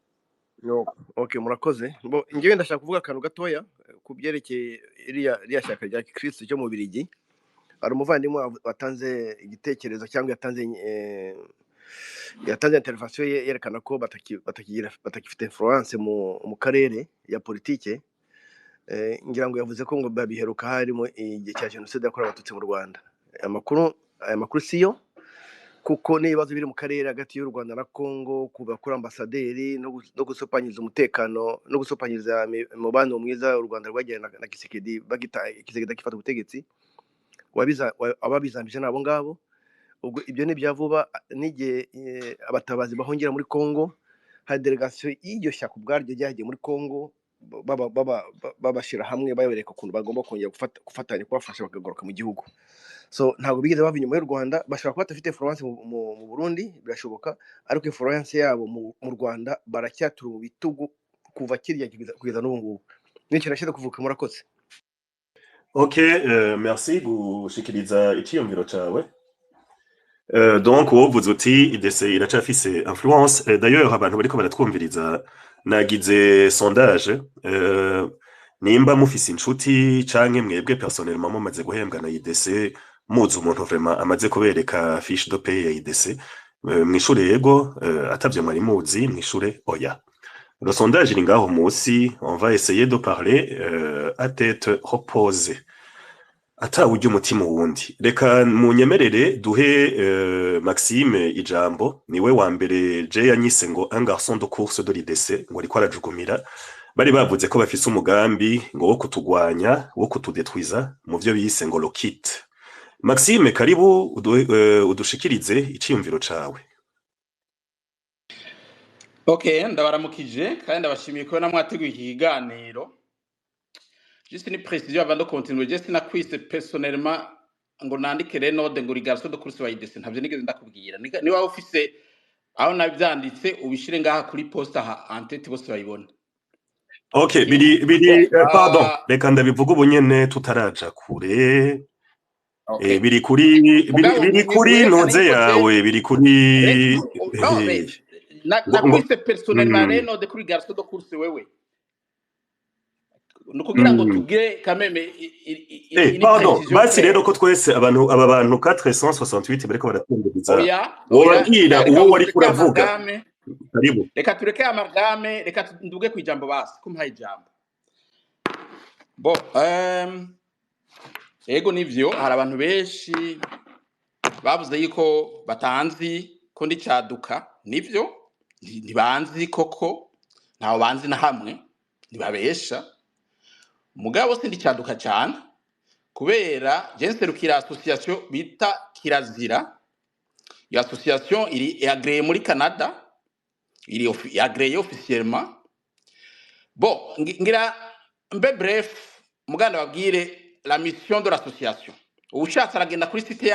No, okay, murakoze. Bo, njyewe ndashaka kuvuga akantu gatoya ku byerekeye iriya shyaka rya Kristo cyo mu Birigi. Hari umuvandimwe watanze igitekerezo cyangwa yatanze intervention ye yerekana ko batakigira, batakifite influence mu karere ya politike. Ngira ngo yavuze ko ngo babiheruka harimo igihe cya jenoside yakorewe Abatutsi mu Rwanda. Aya makuru siyo, kuko n'ibibazo biri mu karere hagati y'u Rwanda na Congo, kuva kuri ambasaderi no gusopanyiriza umutekano no gusopanyiriza umubano mwiza u Rwanda rwagiranye na Tshisekedi, bagita Tshisekedi agifata ubutegetsi, ababizambije n'abo ngabo. Ubwo ibyo ni ibya vuba. N'igihe abatabazi bahungira muri Congo, hari délégation y'iryo shyaka ubwaryo ryagiye muri Congo, babashyira hamwe, babereka ukuntu bagomba kongera gufatanya, kubafasha bakagaruka mu gihugu. So ntabwo bigeze bava inyuma y'u Rwanda. Bashobora kuba badafite influence mu Burundi, birashoboka, ariko influence yabo mu Rwanda baracyatura mu bitugu kuva kirya kugeza n'ubu ngubu. Nicyo nashatse kuvuga. Murakoze. Ok, merci gushikiriza iciyumviro cawe. Donc wovuze uti IDC iracafise influence. D'ailleurs abantu bariko baratwumviriza, nagize sondage, nimba mufise inshuti canke mwebwe personnellement mumaze guhembwa na IDC, muzi umuntu vraiment amaze kubereka fiche de paie ya IDC, mwishure yego, atavyo mwari muzi mwishure oya. Le sondage iri ngaho musi. On va essayer de parler à tête reposée, atawurya umutima uwundi. Reka munyemerere duhe Maxime ijambo, niwe wa mbere je yanyise ngo un garçon de course de l'IDC, ngo ariko arajugumira. Bari bavuze ko bafise umugambi ngo wo kutugwanya, wo kutudetwiza mu vyo bise ngo lokit. Maxime, karibu, udushikirize iciyumviro cawe. Okay, ndabaramukije kandi ndabashimiye kubona mwateguye iki kiganiro. Juste une précision avant de continuer: je sinakwise personnellement ngo nandike Renode ngo uri garçon de course wa IDC. Ntavyo nigeze ndakubwira. Niba ufise aho navyanditse, ubishire ngaha kuri poste aha en tête, bose bayibona. Ok, biri Bon, pardon, ah, reka ndabivuga ubu nyene tutaraja kure. Biri kuri biri, Mugabo biri kuri werekane noze yuko je yawe, biri kuri non mais ngo nakwise personnellement Renode kuri garçon de course wewe, ni ukugira ngo tugire quand même une Pardon, précision basi rero claire. Ko twese abantu, aba bantu 468 bariko baratwumviriza, Oya, oya, wobabwira reka uwo wariko tureke uravuga. amalgame. Karibu. Reka tureke amalgame, reka nduge ku ijambo. Basi kumpaye ijambo. Bon, ego nivyo, hari abantu benshi bavuze yuko batanzi ko ndi caduka. Nivyo, ntibanzi koko, ntawe banzi na hamwe, ntibabesha. Mugabo sindi caduka cyane, kubera je nserukira association bita Kirazira. Iyo association iri agréée muri Canada, iri agréée officiellement. Bon, ngira mbe bref, muganda babwire. la mission de l'association. Uwushatse aragenda kuri site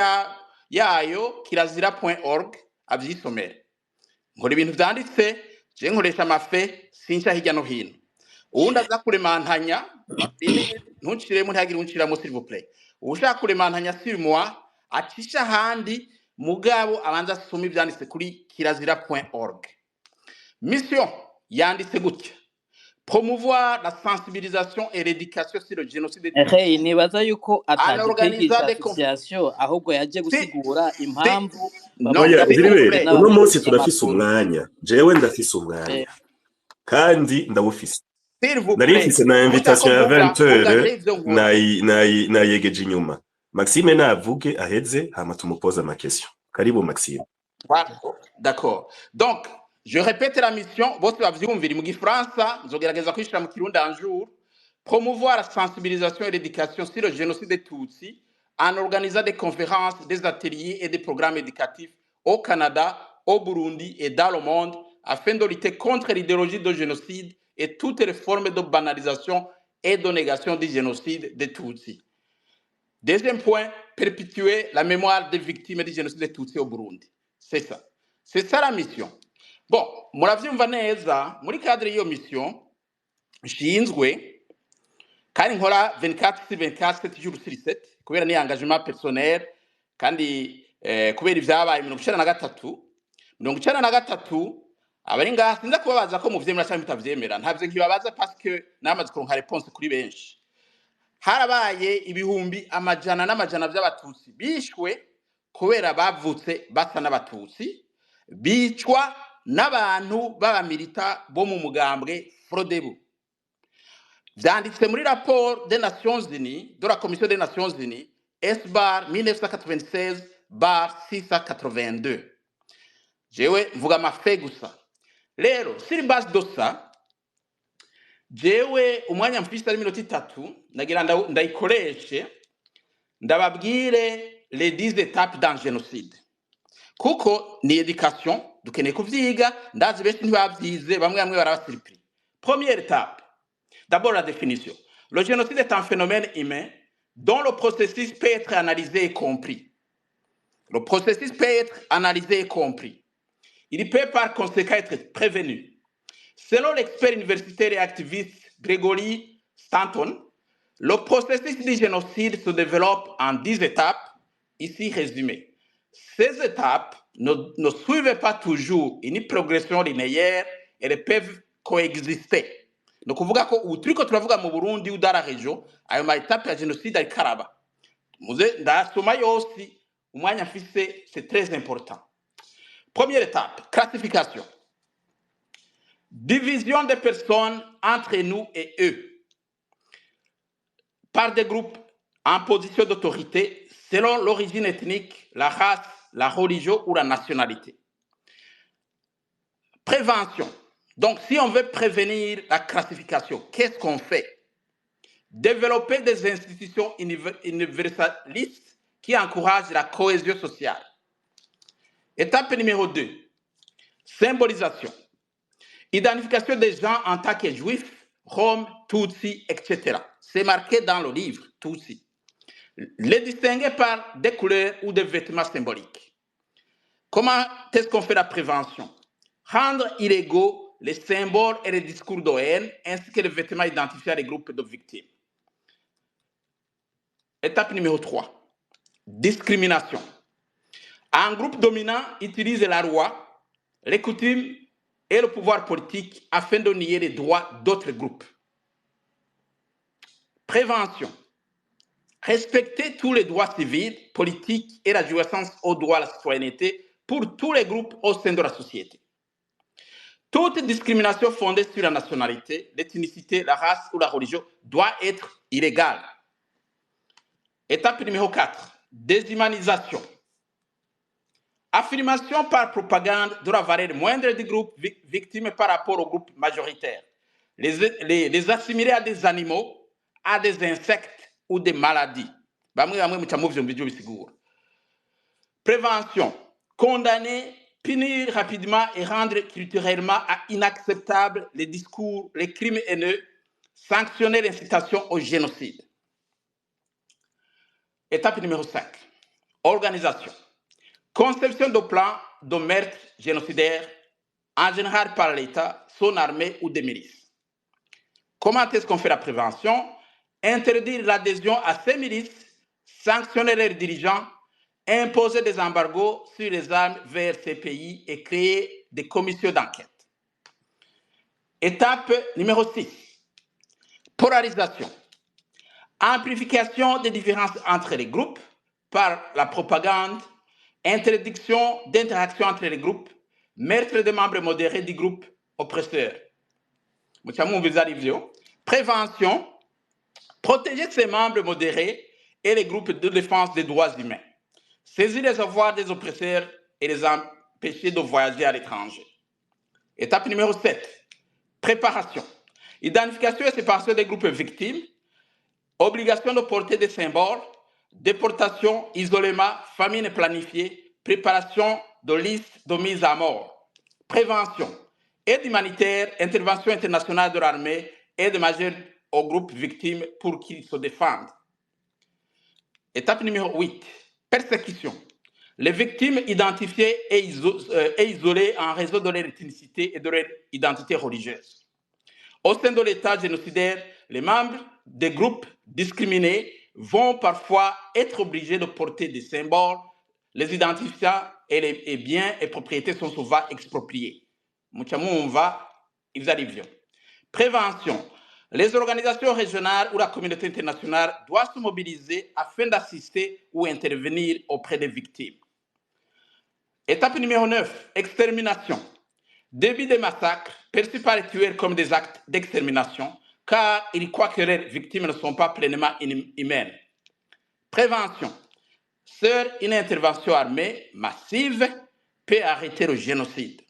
yayo kirazira.org avyisomere. Nkora ibintu vyanditse, je nkoresha ama faits, sinca hirya no hino. Uwundi aza kuremantanya, ntunciremo, ntihagire unciramo, s'il vous plaît. Uwushaka kuremantanya sur moi acisha ahandi, mugabo abanza asome ivyanditse kuri kirazira.org. Mission yanditse gutya: promouvoir la sensibilisation et l'éducation sur le génocide des Hey, nibaza yuko en ataje organisant kwigisha des association, ahubwo yaje si gusigura si impamvu non, Oya, s'il vous Gilbert, plaît. Uno munsi turafise n'abanyamakuru. umwanya. Jewe ndafise umwanya kandi ndawufise. S'il vous Nari plaît. mfise na Mushaka invitation ya mvuga 20 mvuga heures, je ivyo nkora. Nayegeje inyuma. Maxime navuge aheze, hama tumupoze ama questions. Karibu, Maxime. Voilà. D'accord. Donc, je répète la mission, bose bavyumvira mu gifaransa, nzogerageza kwishira mu Kirundi un jour. Promouvoir la sensibilisation et l'éducation sur le génocide des Tutsis en organisant des conférences, des ateliers et des programmes éducatifs au Canada, au Burundi et dans le monde afin de lutter contre l'idéologie de génocide et toutes les formes de banalisation et de négation du génocide des Tutsis. Deuxième point, perpétuer la mémoire des victimes du génocide des Tutsis au Burundi. C'est ça. C'est ça la mission. Bon, muravyumva neza, muri cadre y'iyo mission, nshinzwe kandi nkora 24 sur 24, 7 jours sur 7, kubera ni engagement personnel kandi kubera ibyabaye 93, 93. Abari ngaha sinza kubabaza ko muvyemera cyangwa mutavyemera, ntavyo nkibabaza parce que namaze kuronka réponse kuri benshi. Harabaye ibihumbi amajana n'amajana by'Abatutsi bishwe kubera bavutse basa n'Abatutsi, bicwa n'abantu b'abamilita bo mu mugambwe Frodebu. Vyanditse muri rapport des Nations Unies, de la Commission des Nations Unies, S/1996/682. Jewe mvuga ama faits gusa. Rero, sur base de ça, jewe umwanya mfise ari minota 3, nagira ndayikoreshe ndababwire les 10 étapes d'un génocide, kuko ni éducation, dukeneye kuvyiga. Ndazi benshi ntibavyize, bamwe bamwe baraba surpris. Première étape, d'abord la définition. Le génocide est un phénomène humain dont le processus peut être analysé et compris. Le processus peut être analysé et compris. Il peut par conséquent être prévenu. Selon l'expert universitaire et activiste Gregory Stanton, le processus du génocide se développe en 10 étapes, ici résumées. Ces étapes ne suivent pas toujours une progression linéaire, elles peuvent coexister. Ni ukuvuga ko ubu turiko turavuga mu Burundi ou dans la région, ayo ma étapes ya génocide ariko araba. Muze ndasoma yose, umwanya mfise, c'est très important. Première étape, classification. Division des personnes entre nous et eux par des groupes en position d'autorité selon l'origine ethnique, la race, la religion ou la nationalité. Prévention. Donc, si on veut prévenir la classification, qu'est-ce qu'on fait? Développer des institutions universalistes qui encouragent la cohésion sociale. Étape numéro 2, symbolisation. Identification des gens en tant que juifs, roms, tutsis, etc. C'est marqué dans le livre, tutsis. Les distinguer par des couleurs ou des vêtements symboliques. Comment est-ce qu'on fait la prévention? Rendre illégaux les symboles et les discours de haine, ainsi que les vêtements identifiant les groupes de victimes. Étape numéro 3, discrimination. Un groupe dominant utilise la loi, les coutumes et le pouvoir politique afin de nier les droits d'autres groupes. Prévention. Respecter tous les droits civils, politiques et la jouissance au droit à la citoyenneté pour tous les groupes au sein de la société. Toute discrimination fondée sur la nationalité, l'ethnicité, la race ou la religion doit être illégale. Étape numéro 4, déshumanisation. Affirmation par propagande de la valeur moindre du groupe victime par rapport au groupe majoritaire. Les assimiler à des animaux, à des insectes ou des maladies. Bamwe bamwe muca muvyumva ivyo bisigura. Prévention. Condamner, punir rapidement et rendre culturellement inacceptable les discours, les crimes haineux, sanctionner l'incitation au génocide. Étape numéro 5. Organisation. Conception de plans de meurtre génocidaire, en général par l'État, son armée ou des milices. Comment est-ce qu'on fait la prévention? Interdire l'adhésion à ces milices, sanctionner leurs dirigeants, imposer des embargos sur les armes vers ces pays et créer des commissions d'enquête. Étape numéro 6. Polarisation. Amplification des différences entre les groupes par la propagande, interdiction d'interaction entre les groupes, meurtre des membres modérés du groupe oppresseur. Muca mwumva ivyo. Prévention, protéger ses membres modérés et les groupes de défense des droits humains. Saisir les avoirs des oppresseurs et les empêcher de voyager à l'étranger. Étape numéro 7. Préparation. Identification et séparation des groupes victimes. Obligation de porter des symboles. Déportation, isolement, famine planifiée. Préparation de listes de mise à mort. Prévention. Aide humanitaire, intervention internationale de l'armée, aide majeure aux groupes victimes pour qu'ils se défendent. Étape numéro 8. Persécution. Les victimes identifiées et isolées en raison de leur ethnicité et de leur identité religieuse. Au sein de l'État génocidaire, les membres des groupes discriminés vont parfois être obligés de porter des symboles, les identifiants et les et biens et propriétés sont souvent expropriés. Muca mwumva ivyo ari vyo. Prévention. Les organisations régionales ou la communauté internationale doivent se mobiliser afin d'assister ou intervenir auprès des victimes. Étape numéro 9, extermination. Début des massacres perçus par les tueurs comme des actes d'extermination, car ils croient que leurs victimes ne sont pas pleinement humaines. Prévention. Seule une intervention armée massive peut arrêter le génocide.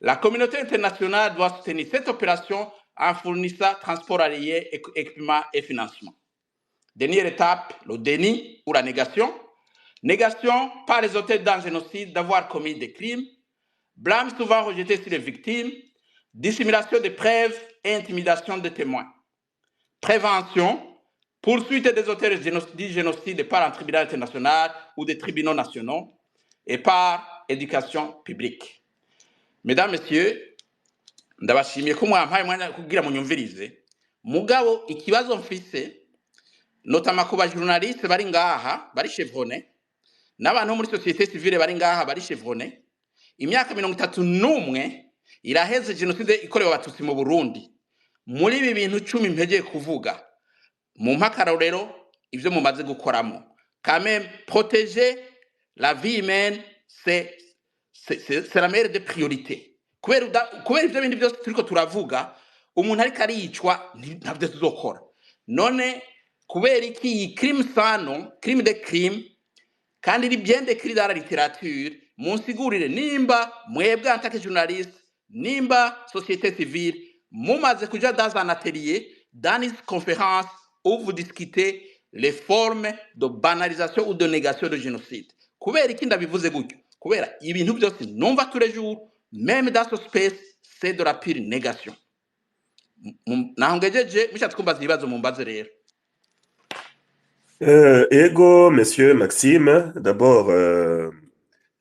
La communauté internationale doit soutenir cette opération en fournissant transport aérien, équipement et financement. Dernière étape, le déni ou la négation. Négation par les auteurs d'un génocide d'avoir commis des crimes. Blâme souvent rejeté sur les victimes. Dissimulation des preuves et intimidation des témoins. Prévention, poursuite des auteurs du génocide par un tribunal international ou des tribunaux nationaux et par éducation publique. Mesdames, Messieurs, ndabashimiye ko mwampaye umwanya kugira munyumvirize. Mugabo ikibazo mfise, notamment ku ba journaliste bari ngaha bari chevronnés, n'abantu bo muri société civile bari ngaha bari chevronnés, imyaka 31 iraheze jenoside ikorewe Abatutsi mu Burundi. Muri ibi bintu 10 mpegeye kuvuga, mu mpakarorero ivyo mumaze gukoramo. Quand même, protéger la vie humaine, c'est la meilleure des priorités, kubera ivyo bindi byose turiko turavuga, umuntu ariko aricwa ntabyo tuzokora. None kubera iki iyi crime sans nom, crime de crime, kandi iri bien décrit dans la littérature? Munsigurire nimba mwebwe en tant que journaliste, nimba société civile, mumaze kuja dans un atelier, dans une conférence où vous discutez les formes de banalisation ou de négation de génocide. Kubera iki ndabivuze gutyo? Kubera ibintu byose numva tous les jours, même dans ce space, c'est de la pure négation. Naho ngejeje, mushatse kumbaza ibibazo mumbaze rero. Ego, monsieur Maxime, d'abord,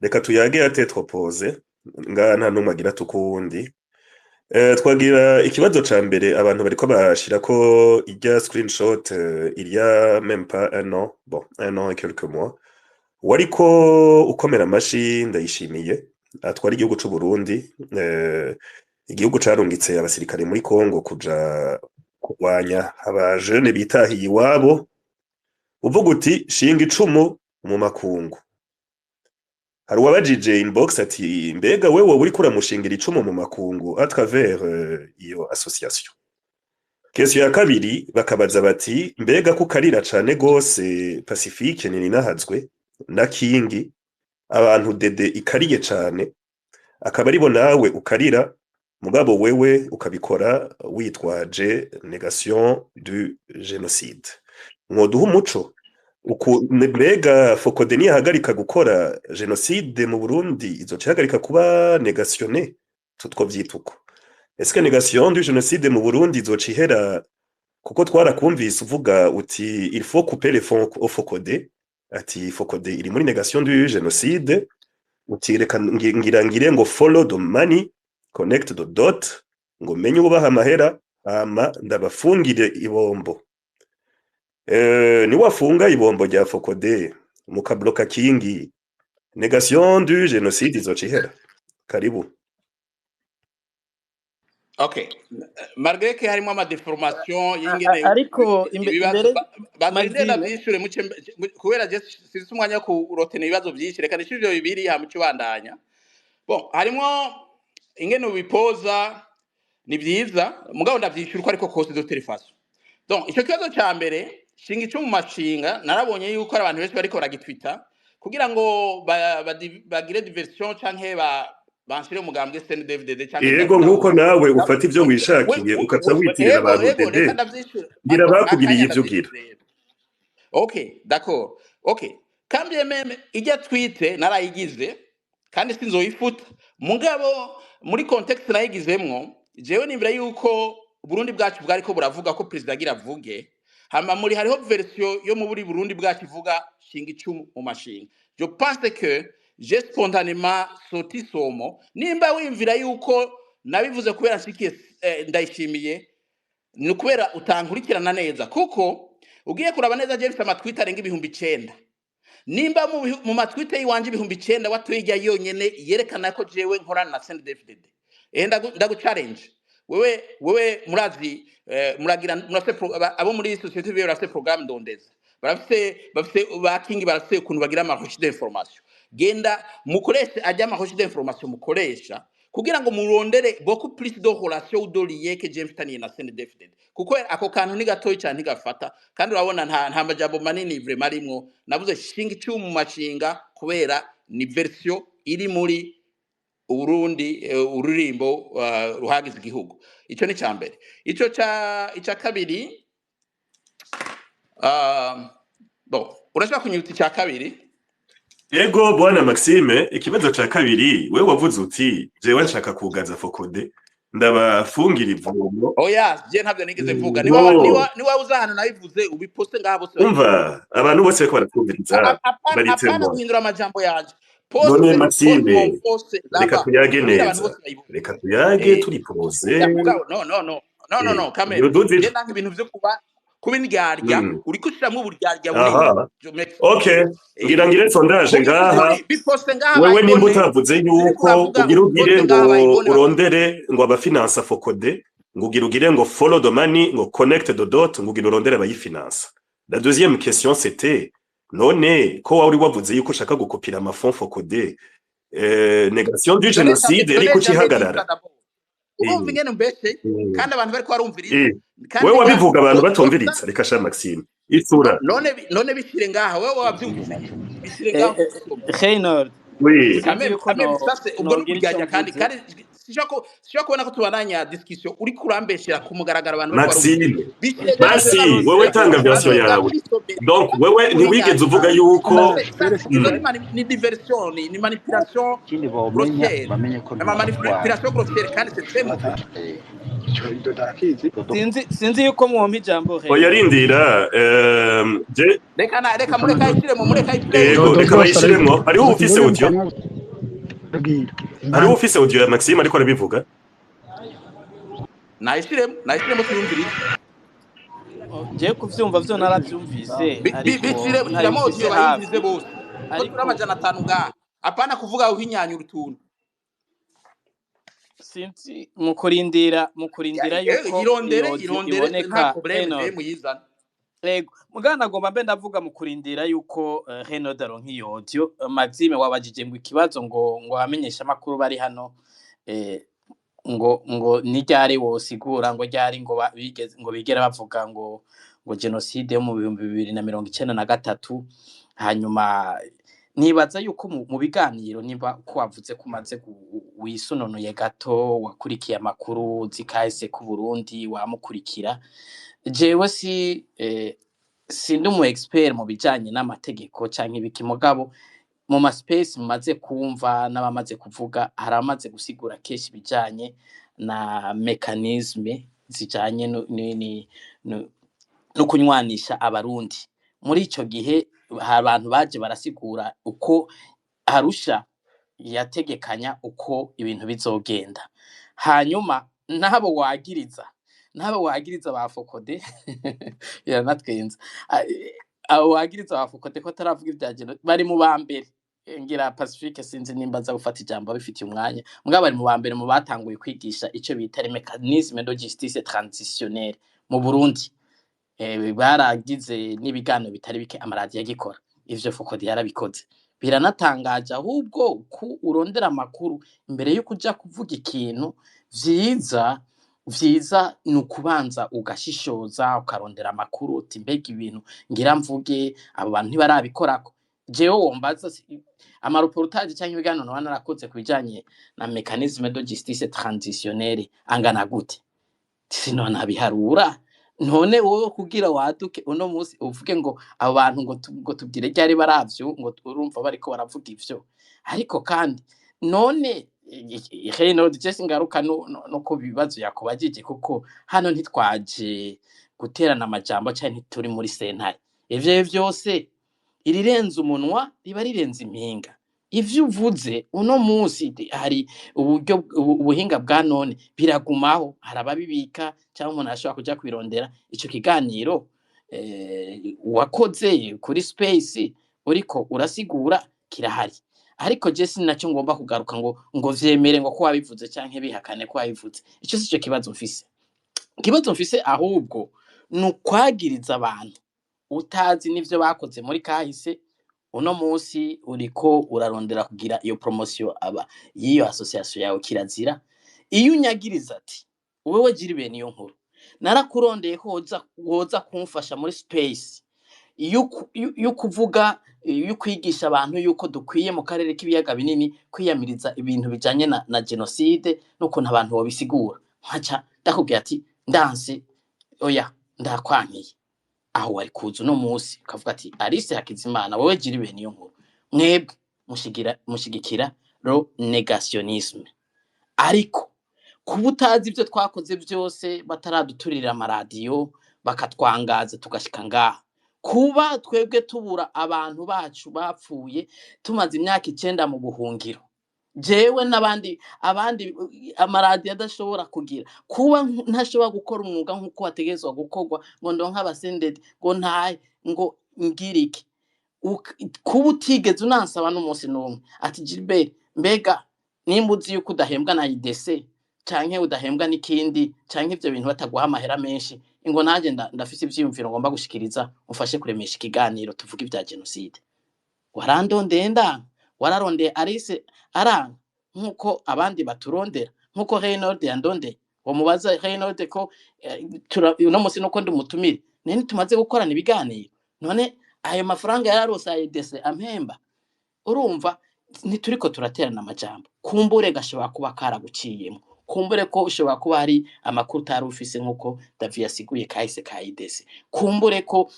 reka tuyage à tête reposée, ngaha nta n'umwe agira tukuwundi. Twagira ikibazo ca mbere, abantu bariko bashirako irya screenshot il y a même pas un an, bon, un an et quelques mois, wariko ukomera amashi Ndayishimiye atwara igihugu c'u Burundi, igihugu carungitse abasirikare muri Congo kuja kurwanya abajene bitahiye iwabo, uvuga uti shinga icumu mu makungu. Hari uwabajije inbox ati mbega wewe uriko uramushingira icumu mu makungu à travers iyo association? Question ya kabiri, bakabaza bati mbega ko ukarira cane gose Pacifique Nininahazwe na Kingi, abantu dede ikariye cane, akaba aribo nawe ukarira, mugabo wewe ukabikora witwaje négation du génocide? Mwoduha umuco uku mbega FOCODE niyahagarika gukora génocide mu Burundi, izoca ihagarika kuba négationnée? Twovyita uko? Est-ce que négation du génocide mu Burundi izoca ihera? Kuko twarakumvise uvuga uti il faut couper les fonds au FOCODE. Ati FOCODE iri muri négation du génocide. Uti reka ngira ngire ngo follow the money, connect the dot, ngo menye ubaha amahera, hama ndabafungire ibombo. Niwafunga ibombo rya FOCODE, mukabloka Kingi, négation du génocide izoca ihera. Karibu. Okay, malgré que harimo ama déformation y'ingene Ariko ibibazo imbere banza Maxime byishure muce, kubera je sinzi umwanya wo kurotena ibibazo byinshi. Reka nishure ivyo bibiri, hama uce ubandanya. Bon, harimo ingene ubipoza ni byiza, mugabo ndavyishura uko ariko kose de toute façon. Donc ico kibazo ca mbere, shinga ico mu mashinga, narabonye yuko hari abantu benshi bariko baragitwita kugira ngo bagire diversion canke banshire umugambwe CNDD-FDD canke Yego, nkuko nawe ufata ivyo wishakiye ukaca witirira Ego. abantu. Ego. Dede Reka ndavyishura. ngira bakugiriye Akanya ivyo ugira. Ndavyishure. Ok, d'accord. Ok. Quand bien même ijya tweet narayigize kandi sinzoyifuta. Mugabo muri contexte nayigizemwo, jewe nimbira yuko Burundi bwacu bwariko buravuga ko president agira avuge. Hama muri hariho version yo mu buri Burundi bwacu ivuga shinga icumu mu mashinga. Je pense que j'ai spontanément sorti ce mot. Nimba wimvira yuko nabivuze kubera nshikiye Ndayishimiye, ni ukubera utankurikirana neza, kuko ugiye kuraba neza, James, ama tweet arenga 9000. Nimba mu ma tweet y'iwanje 9000 watoye yonyene yerekana ko jewe nkorana na CNDD-FDD, ndagu challenge wewe. Murazi, muragira murafise abo muri société civile barafise programme ndondeza, bafise ba Kingi, barafise ukuntu bagira ama recherche d'information. Genda mukoreshe ajya ama recherche d'information mukoresha kugira ngo murondere beaucoup plus de relation ou de lien que je mfitaniye na CNDD-FDD, kuko ako kantu ni gatoyi cyane ntigafata. Kandi urabona nta majambo manini vraiment arimwo. Navuze shinga icumu mu mashinga kubera ni version iri muri Uburundi, ururimbo ruhagize igihugu. Ico ni ca mbere. Ico ca ica kabiri, bon, urashobora kunyibutsa icya kabiri? Ego, bwana Maxime, ikibazo ca kabiri, wewe wavuze uti jewe nshaka kugaza FOCODE, ndabafungira ivomo. Oya, je ntabyo nigeze mvuga. Niba No. niba uza ahantu nabivuze, ubiposte ngaha bose Umva, babibone. Abantu bose bariko baratwumviriza Apana baritemo. guhindura amajambo yanje. None Poste poste Maxime, mon poste reka là-bas tuyage kugira abantu neza, bose bayibone. reka tuyage turi posé. Oya, mugabo no, no, no, no, no, no, kamere Uduze. je nanga ibintu vyo kuba indyarya. Uriko ushiramwo uburyarya bunini. Aha. Je m'excuse. Okay, ngira ngire sondage Muvugishe ngaha. ukuri, biposte ngaha Wewe nimba bayibone. utavuze Uriko yuko uravuga, ugira ugire ubiposte ngo ngaha bayibone. urondere ngo abafinansa FOCODE, ngo ugira ugire ngo follow the money, ngo connect the dot, ngo ugira urondere abayifinansa. La deuxième question, c'était none ko wari wavuze yuko ushaka gukopira ama fonds FOCODE, négation du Je n'ai jamais génocide je ariko n'ai jamais dit ça ucihagarara. d'abord. Urumva ingene mbeshe kandi abantu bariko barumviriza. Kandi Wewe reka wabivuga abantu posta. batumviriza. Reka sha Maxime, isura. None bishire ngaha, wewe wavyumvise, bishire ngaha usome. Reynold, Oui. sinzi Kameme yuko kameme no ça c'est ubwo nogira ico n'uburyarya kandi mvuze. kandi sinshobora kubona ko tubandanya discussion uriko urambeshera ku mugaragaro, abantu bariko barumviriza. Maxime, Bishire ngaha. basi wewe tanga version yawe. Donc wewe ntiwigeze uvuga yuko Ça izo ni diversion, ni manipulation Ikindi bomenya grossière, bamenye ko ama ntwara manipulation grossière, kandi c'est très mauvais. Ico ndakizi. Dodo. Sinzi yuko mwompa ijambo, Oya, Reynold. rindira, je Reka na reka mureka ayishiremo, mureka ayiplay. Ego. Dodo Reka rwose bayishiremo. Hariho uwufise arabivuze audio? mu kanwa, Hariho uwufise audio ya Maxime ariko arabivuga? Nayishiremo tuyumvirize. Je kuvyumva vyo naravyumvise, ariko Bishire, shiramo ntabifise audio hafi. bayumvirize bose, ko turi Ariko 500 ngaha. Apana kuvuga uhinyanyura utuntu. Sinzi, mu kurindira yuko Irondere. iyo audio Irondere, nta iboneka, problème, je Reynold. muyizana. Ego, mugana nagomba mbe ndavuga mu kurindira yuko Reynold aronka iyo audio. Maxime, wabajije ngo ikibazo ngo abamenyesha amakuru bari hano, ngo ni ryari wosigura ngo ryari ngo bigeze ngo bigera bavuga ngo génocide yo mu 2093. Hanyuma nibaza yuko mu biganiro, niba ko wavuze ko umaze wisununuye gato, wakurikiye amakuru, uzi kahise ku Burundi wamukurikira. Jewe si sindi umu expert mu bijanye n'amategeko canke ibiki, mugabo mu ma space mumaze kumva n'abamaze kuvuga, hari abamaze gusigura kenshi ibijanye na mécanisme zijanye no kunywanisha Abarundi muri ico gihe. Hari abantu baje barasigura uko Arusha yategekanya uko ibintu bizogenda. Hanyuma n'abo wagiriza ba FOCODE, biranatwenza. Abo wagiriza ba FOCODE ko ataravuga ibya bari mu ba mbere. Ngira Pacifique, sinzi nimba aza gufata ijambo abifitiye umwanya, mugabo bari mu ba mbere mu batanguye kwigisha ico bita les mécanismes de justice transitionnelle mu Burundi. Baragize n'ibiganiro bitari bike, amaradiyo agikora ivyo. FOCODE yarabikoze. Biranatangaje ahubwo ku urondera amakuru imbere yo kuja kuvuga ikintu. Vyiza ni ukubanza ugashishoza, ukarondera amakuru, uti: "Mbega ibintu ngira mvuge, abo bantu ntibarabikorako?" Jewe wombaza ama reportages canke ibiganiro noba narakoze ku bijanye na mécanisme de justice transitionnelle angana gute? Sinonabiharura. None wowe kugira waduke uno munsi uvuge ngo abo bantu ngo tubwire ryari baravyo, ngo urumva bariko baravuga ivyo. Ariko kandi none Reynold, je singaruka no ku bibazo yakubajije, kuko hano ntitwaje guterana amajambo canke ntituri muri sentare. Ivyo vyose, irirenze umunwa riba rirenze impinga. Ivyo uvuze uno munsi, hari uburyo ubuhinga bwa none, biragumaho, hari ababibika cyangwa umuntu ashobora kuja kubirondera. Ico kiganiro wakoze kuri space uriko urasigura kirahari, ariko je sinaco ngomba kugaruka ngo vyemere ngo ko wabivuze canke bihakane ko wabivuze. Ico sico kibazo mfise. Ikibazo mfise ahubwo ni ukwagiriza abantu utazi n'ivyo bakoze muri kahise. Uno munsi uriko urarondera kugira iyo promotion aba y'iyo association yawe. Kirazira iyo unyagiriza ati: "Wewe Gilbert, niyo nkuru narakurondeye ko woza kumfasha muri space yo kuvuga, yo kwigisha abantu yuko dukwiye mu karere k'ibiyaga binini kwiyamiriza ibintu bijanye na genocide n'ukuntu abantu bobisigura," nkaca ndakubwira ati: "Ndanse, oya, ndakwankiye." Aho wari kuza uno munsi ukavuga ati: "Alice Hakizimana, wowe Gilbert niyo nkuru, mwebwe mushigikira le négationnisme." Ariko kuba utazi ibyo twakoze byose bataraduturira amaradiyo, bakatwangaza tugashika ngaha, kuba twebwe tubura abantu bacu bapfuye, tumaze imyaka 9 mu buhungiro, jewe n'abandi, abandi amaradiyo adashobora kugira, kuba ntashobora gukora umwuga nk'uko wategerezwa gukorwa, ngo ndonke abasendedi, ngo ntahe, ngo ngire iki, kuba utigeze unansaba n'umunsi n'umwe ati: "Gilbert, mbega nimba uzi yuko udahembwa na IDC canke udahembwa n'ikindi, canke ivyo bintu bataguha amahera menshi, ngo nanjye ndafise ivyiyumviro ngomba gushikiriza, umfashe kuremesha ikiganiro tuvuge ibya genocide," warandondeye ndanga, wararondeye Alice aranga, nk'uko abandi baturondera, nk'uko Reynold yandondeye. Mubaza Reynold ko uno munsi nuko ndi umutumire, none tumaze gukorana ibiganiro, none ayo mafaranga yararose ayedese ampemba? Urumva ntituriko turaterana amajambo. Kumbure gashobora kuba karaguciyemo, kumbure ko ushobora kuba hari amakuru utari ufise, nk'uko Davi yasiguye kahise ka IDC, kumbure ko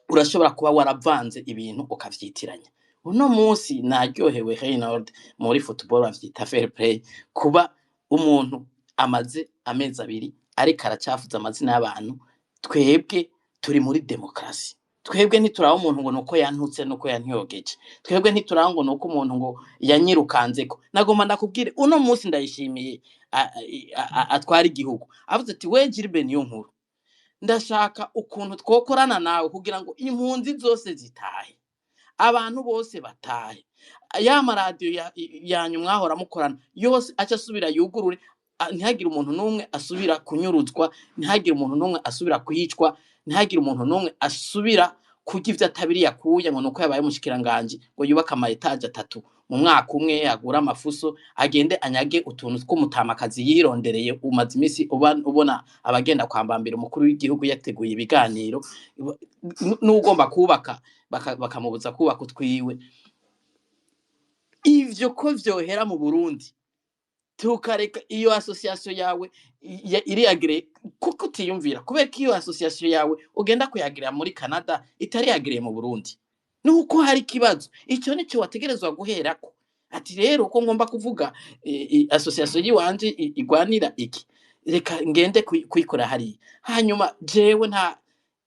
urashobora kuba waravanze ibintu ukavyitiranya. Uno munsi naryohewe, Reynold. Muri football bavyita fair play. Kuba umuntu amaze amezi 2 ariko aracafuza amazina y'abantu, twebwe turi muri demokarasi. Twebwe ntituraba umuntu ngo nuko yantutse, nuko yantyogeje. Twebwe ntituraba ngo nuko umuntu ngo yanyirukanzeko. Nagomba ndakubwire, uno munsi ndayishimiye atwara igihugu avuze ati: "We Gilbert niyo nkuru, ndashaka ukuntu twokorana nawe kugira ngo impunzi zose zitahe, abantu bose batahe, ya maradiyo yanyu mwahora mukorana yose aca asubira yugurure, ntihagire umuntu n'umwe asubira kunyuruzwa, ntihagire umuntu n'umwe asubira kwicwa, ntihagire umuntu n'umwe asubira kurya ivyo atabiri yakuye, ngo nuko yabaye umushikiranganji, ngo yubake ama étages 3 mu mwaka umwe, agure amafuso, agende anyage utuntu tw'umutamakazi yirondereye." Umaze imisi ubona abagenda kwambambira umukuru w'igihugu yateguye ibiganiro, n'ugomba kubaka bakamubuza kubaka utwiwe. Ivyo ko vyohera mu Burundi, tukareka iyo association yawe iri agréée, kuko utiyumvira kubera ko iyo association yawe ugenda kuyagirira muri Canada itari agréée mu Burundi, nuko hari ikibazo. Ico nico wategerezwa guherako, ati: "Rero ko ngomba kuvuga association yiwanje igwanira iki, reka ngende kuyikora hariya." Hanyuma jewe nta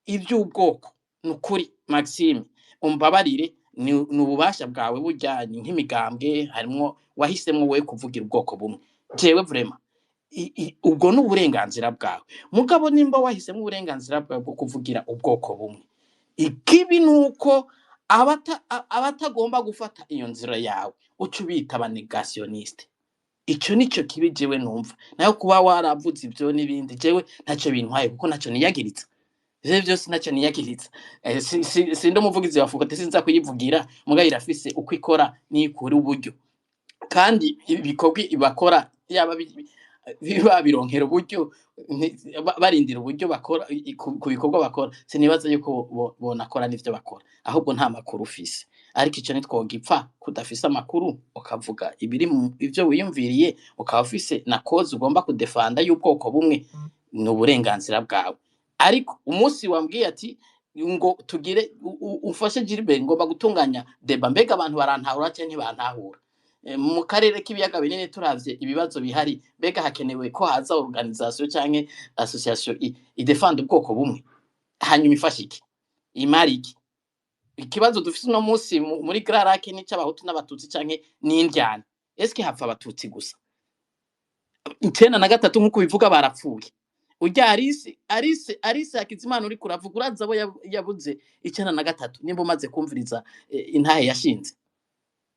ivy'ubwoko, nukuri Maxime. Umbabarire, ni ububasha bwawe, burya ni nk'imigambwe, harimwo wahisemwo wowe kuvugira ubwoko bumwe. Jewe vraiment ubwo ni uburenganzira bwawe, mugabo nimba wahisemo uburenganzira bwawe bwo kuvugira ubwoko bumwe, ikibi ni uko abatagomba gufata iyo nzira yawe uca ubita aba négationniste. Ico nico kibi jewe numva. Nayo kuba waravuze ivyo n'ibindi, jewe ntacyo bintwaye, kuko ntacyo niyagiritsa. Ivyo vyose ntacyo niyagiritsa. Sindi umuvugizi wa FOCODE, sinza kuyivugira, mugabo irafise uko ikora n'ikura uburyo, kandi ibikorwa bakora yaba biba bironkera uburyo, barindira uburyo bakora ku bikorwa bakora. Sinibaza yuko bonakora n'ivyo bakora, ahubwo nta makuru ufise. Ariko ico ntitwogipfa kudafise amakuru, ukavuga ibiri mu ivyo wiyumviriye, ukaba ufise na cause ugomba kudefanda y'ubwoko bumwe, ni uburenganzira bwawe. Ariko umunsi wambwiye ati ngo tugire umfashe Gilbert, ngomba gutunganya débat, mbega abantu barantahura canke ntibantahura? Mu karere k'ibiyaga binini, turavye ibibazo bihari, mbega hakenewe ko haza organisation canke association idefanda ubwoko bumwe? Hanyuma ifasha iki, imari iki? Ikibazo dufise uno munsi muri Grands Lacs ni c'Abahutu n'Abatutsi canke n'indyane? Eske hapfa Abatutsi gusa? 93 nk'uko bivuga barapfuye. Urya Alice Hakizimana uriko uravuga, urazi abo yabuze 93? Nimba umaze kumviriza intahe yashinze,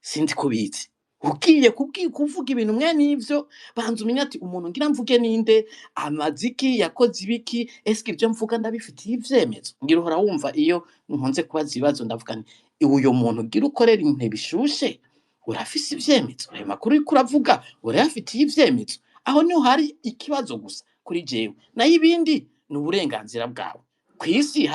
sinzi kubizi. Ugiye kuvuga ibintu mwene ivyo, banza umenye ati umuntu ngira mvuge ninde, amaziki yakoze ibiki, eske ivyo mvuga ndabifitiye ivyemezo? Ngira uhora wumva iyo nkunze kubaza ibibazo, ndavuga nti uyu muntu ngira ukorera ibintu bishushe, urafise ivyemezo? Ayo makuru uriko uravuga urayafitiye ivyemezo? Aho niho hari ikibazo gusa kuri jewe, nayo ibindi ni uburenganzira bwawe. Kw'isi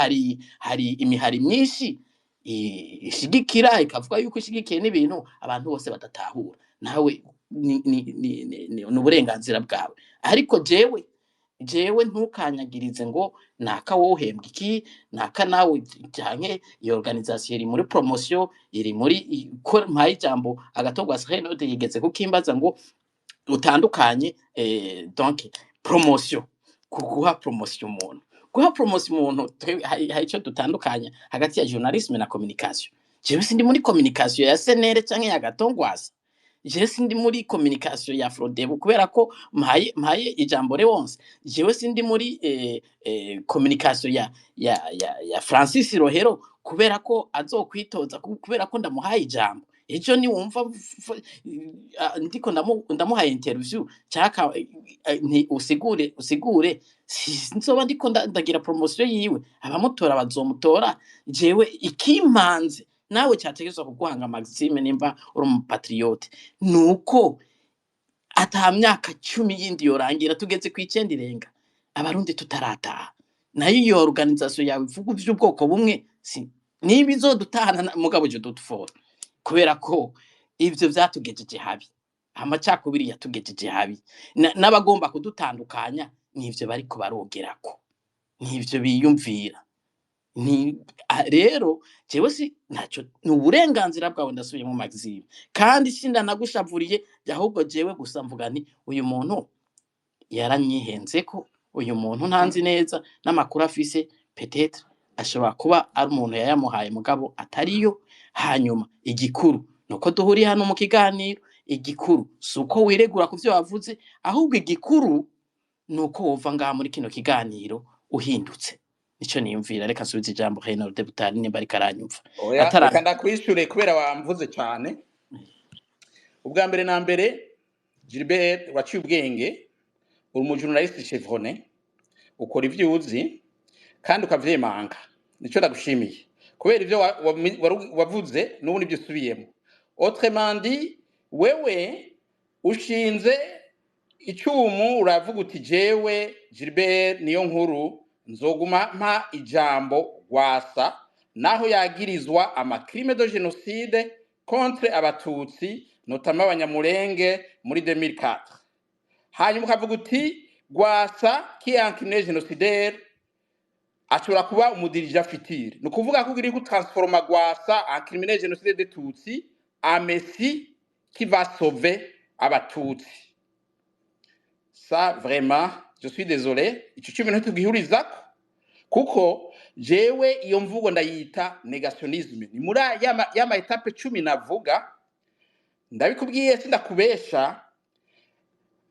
hari imihari myinshi ishigikira, ikavuga yuko ishigikiye n'ibintu abantu bose badatahura. Nawe ni uburenganzira bwawe, ariko jewe ntukanyagirize ngo naka wohembwa iki, naka nawe, canke iyo organisation iri muri promotion, iri muri ko mpaye ijambo agatogwa Renode yigeze kukimbaza ngo utandukanye donc promotion, guha promotion umuntu, guha promotion umuntu. Hari ico dutandukanya hagati ya journalisme na communication. Jewe sindi muri communication ya CNL canke ya Gatongwasa, jewe sindi muri communication ya Frodebu kubera ko mpaye ijambo Leonce, jewe sindi muri communication ya Francis Rohero kubera ko azokwitoza, kubera ko ndamuhaye ijambo ejo. Ni wumva ndiko ndamuhaye interview cyaka nti usigure, sinzoba ndiko ndagira promotion yiwe. Abamutora bazomutora. Jewe ikimpanze nawe cyategerezwa kuguhanga, Maxime, nimba uri umupatriote, nuko ata myaka 10 yindi yorangira tugeze ku 9 irenga Abarundi tutarataha. Nayo iyo organisation yawe ivuga ivy'ubwoko bumwe, si niba izodutahana mugabo je dutufora, kubera ko ivyo vyatugejeje habi, amacakubiri yatugejeje habi, n'abagomba kudutandukanya nivyo bariko barogerako, nivyo biyumvira. Ni rero jewe si ntaco, ni uburenganzira bwawe. Ndasubiye mu Maxime, kandi sindanagushavuriye, ahubwo jewe gusa mvuga nti uyu muntu yaranyihenzeko, uyu muntu ntanzi neza n'amakuru afise, peut-être ashobora kuba ari umuntu yayamuhaye mugabo atariyo. Hanyuma igikuru nuko duhuriye hano mu kiganiro. Igikuru si uko wiregura ku vyo wavuze, ahubwo igikuru nuko wova ngaha muri kino kiganiro uhindutse. Nico niyumvira. Reka nsubize ijambo Reynold Butari nimba ariko aranyumva. Oya. Atara. Reka ndakwishure kubera wamvuze cyane. Ubwa mbere na mbere, Gilbert, waciye ubwenge, uri umujournaliste chevronné, ukora ivyo uzi kandi ukavyemanga. Nico ndagushimiye, kubera ivyo wavuze n'ubundi ibyo usubiyemo. Autrement dit, wewe ushinze icumu, uravuga uti jewe Gilbert niyo nkuru nzoguma mpa ijambo Rwasa naho yagirizwa amacrime de génocide contre Abatutsi, notamment Abanyamulenge muri 2004. Hanyuma ukavuga uti Rwasa qui est un criminel génocidaire ashobora kuba umudirigeant futur. Ni ukuvuga ko uri gutransforma Rwasa en criminel génocidaire de Tutsi en messie qui va sauver Abatutsi. Ça vraiment, je suis désolé, ico cyuma ntitugihurizako. Kuko jewe iyo mvugo ndayita négationnisme. Ni muri yama étapes 10 navuga, ndabikubwiye, sindakubesha.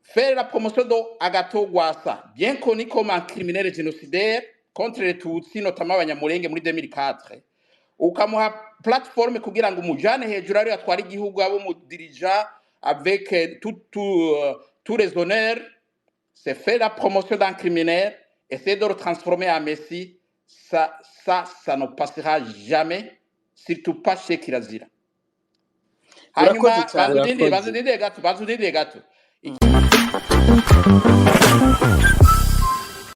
Faire la promotion de Agathon Rwasa, bien connu comme un criminel génocidaire contre les Tutsis, notamment Abanyamulenge muri 2004, ukamuha plateforme kugira ngo umujane hejuru ariyo atwara igihugu, abo umudirija avec tous les honneurs, c'est faire la promotion d'un criminel, essayer de le transformer en messie, ça ne passera jamais, surtout pas chez Kirazira. Urakoze Hanyuma cyane. banza urindire, Urakoze. Banza urindire gato, banza urindire gato.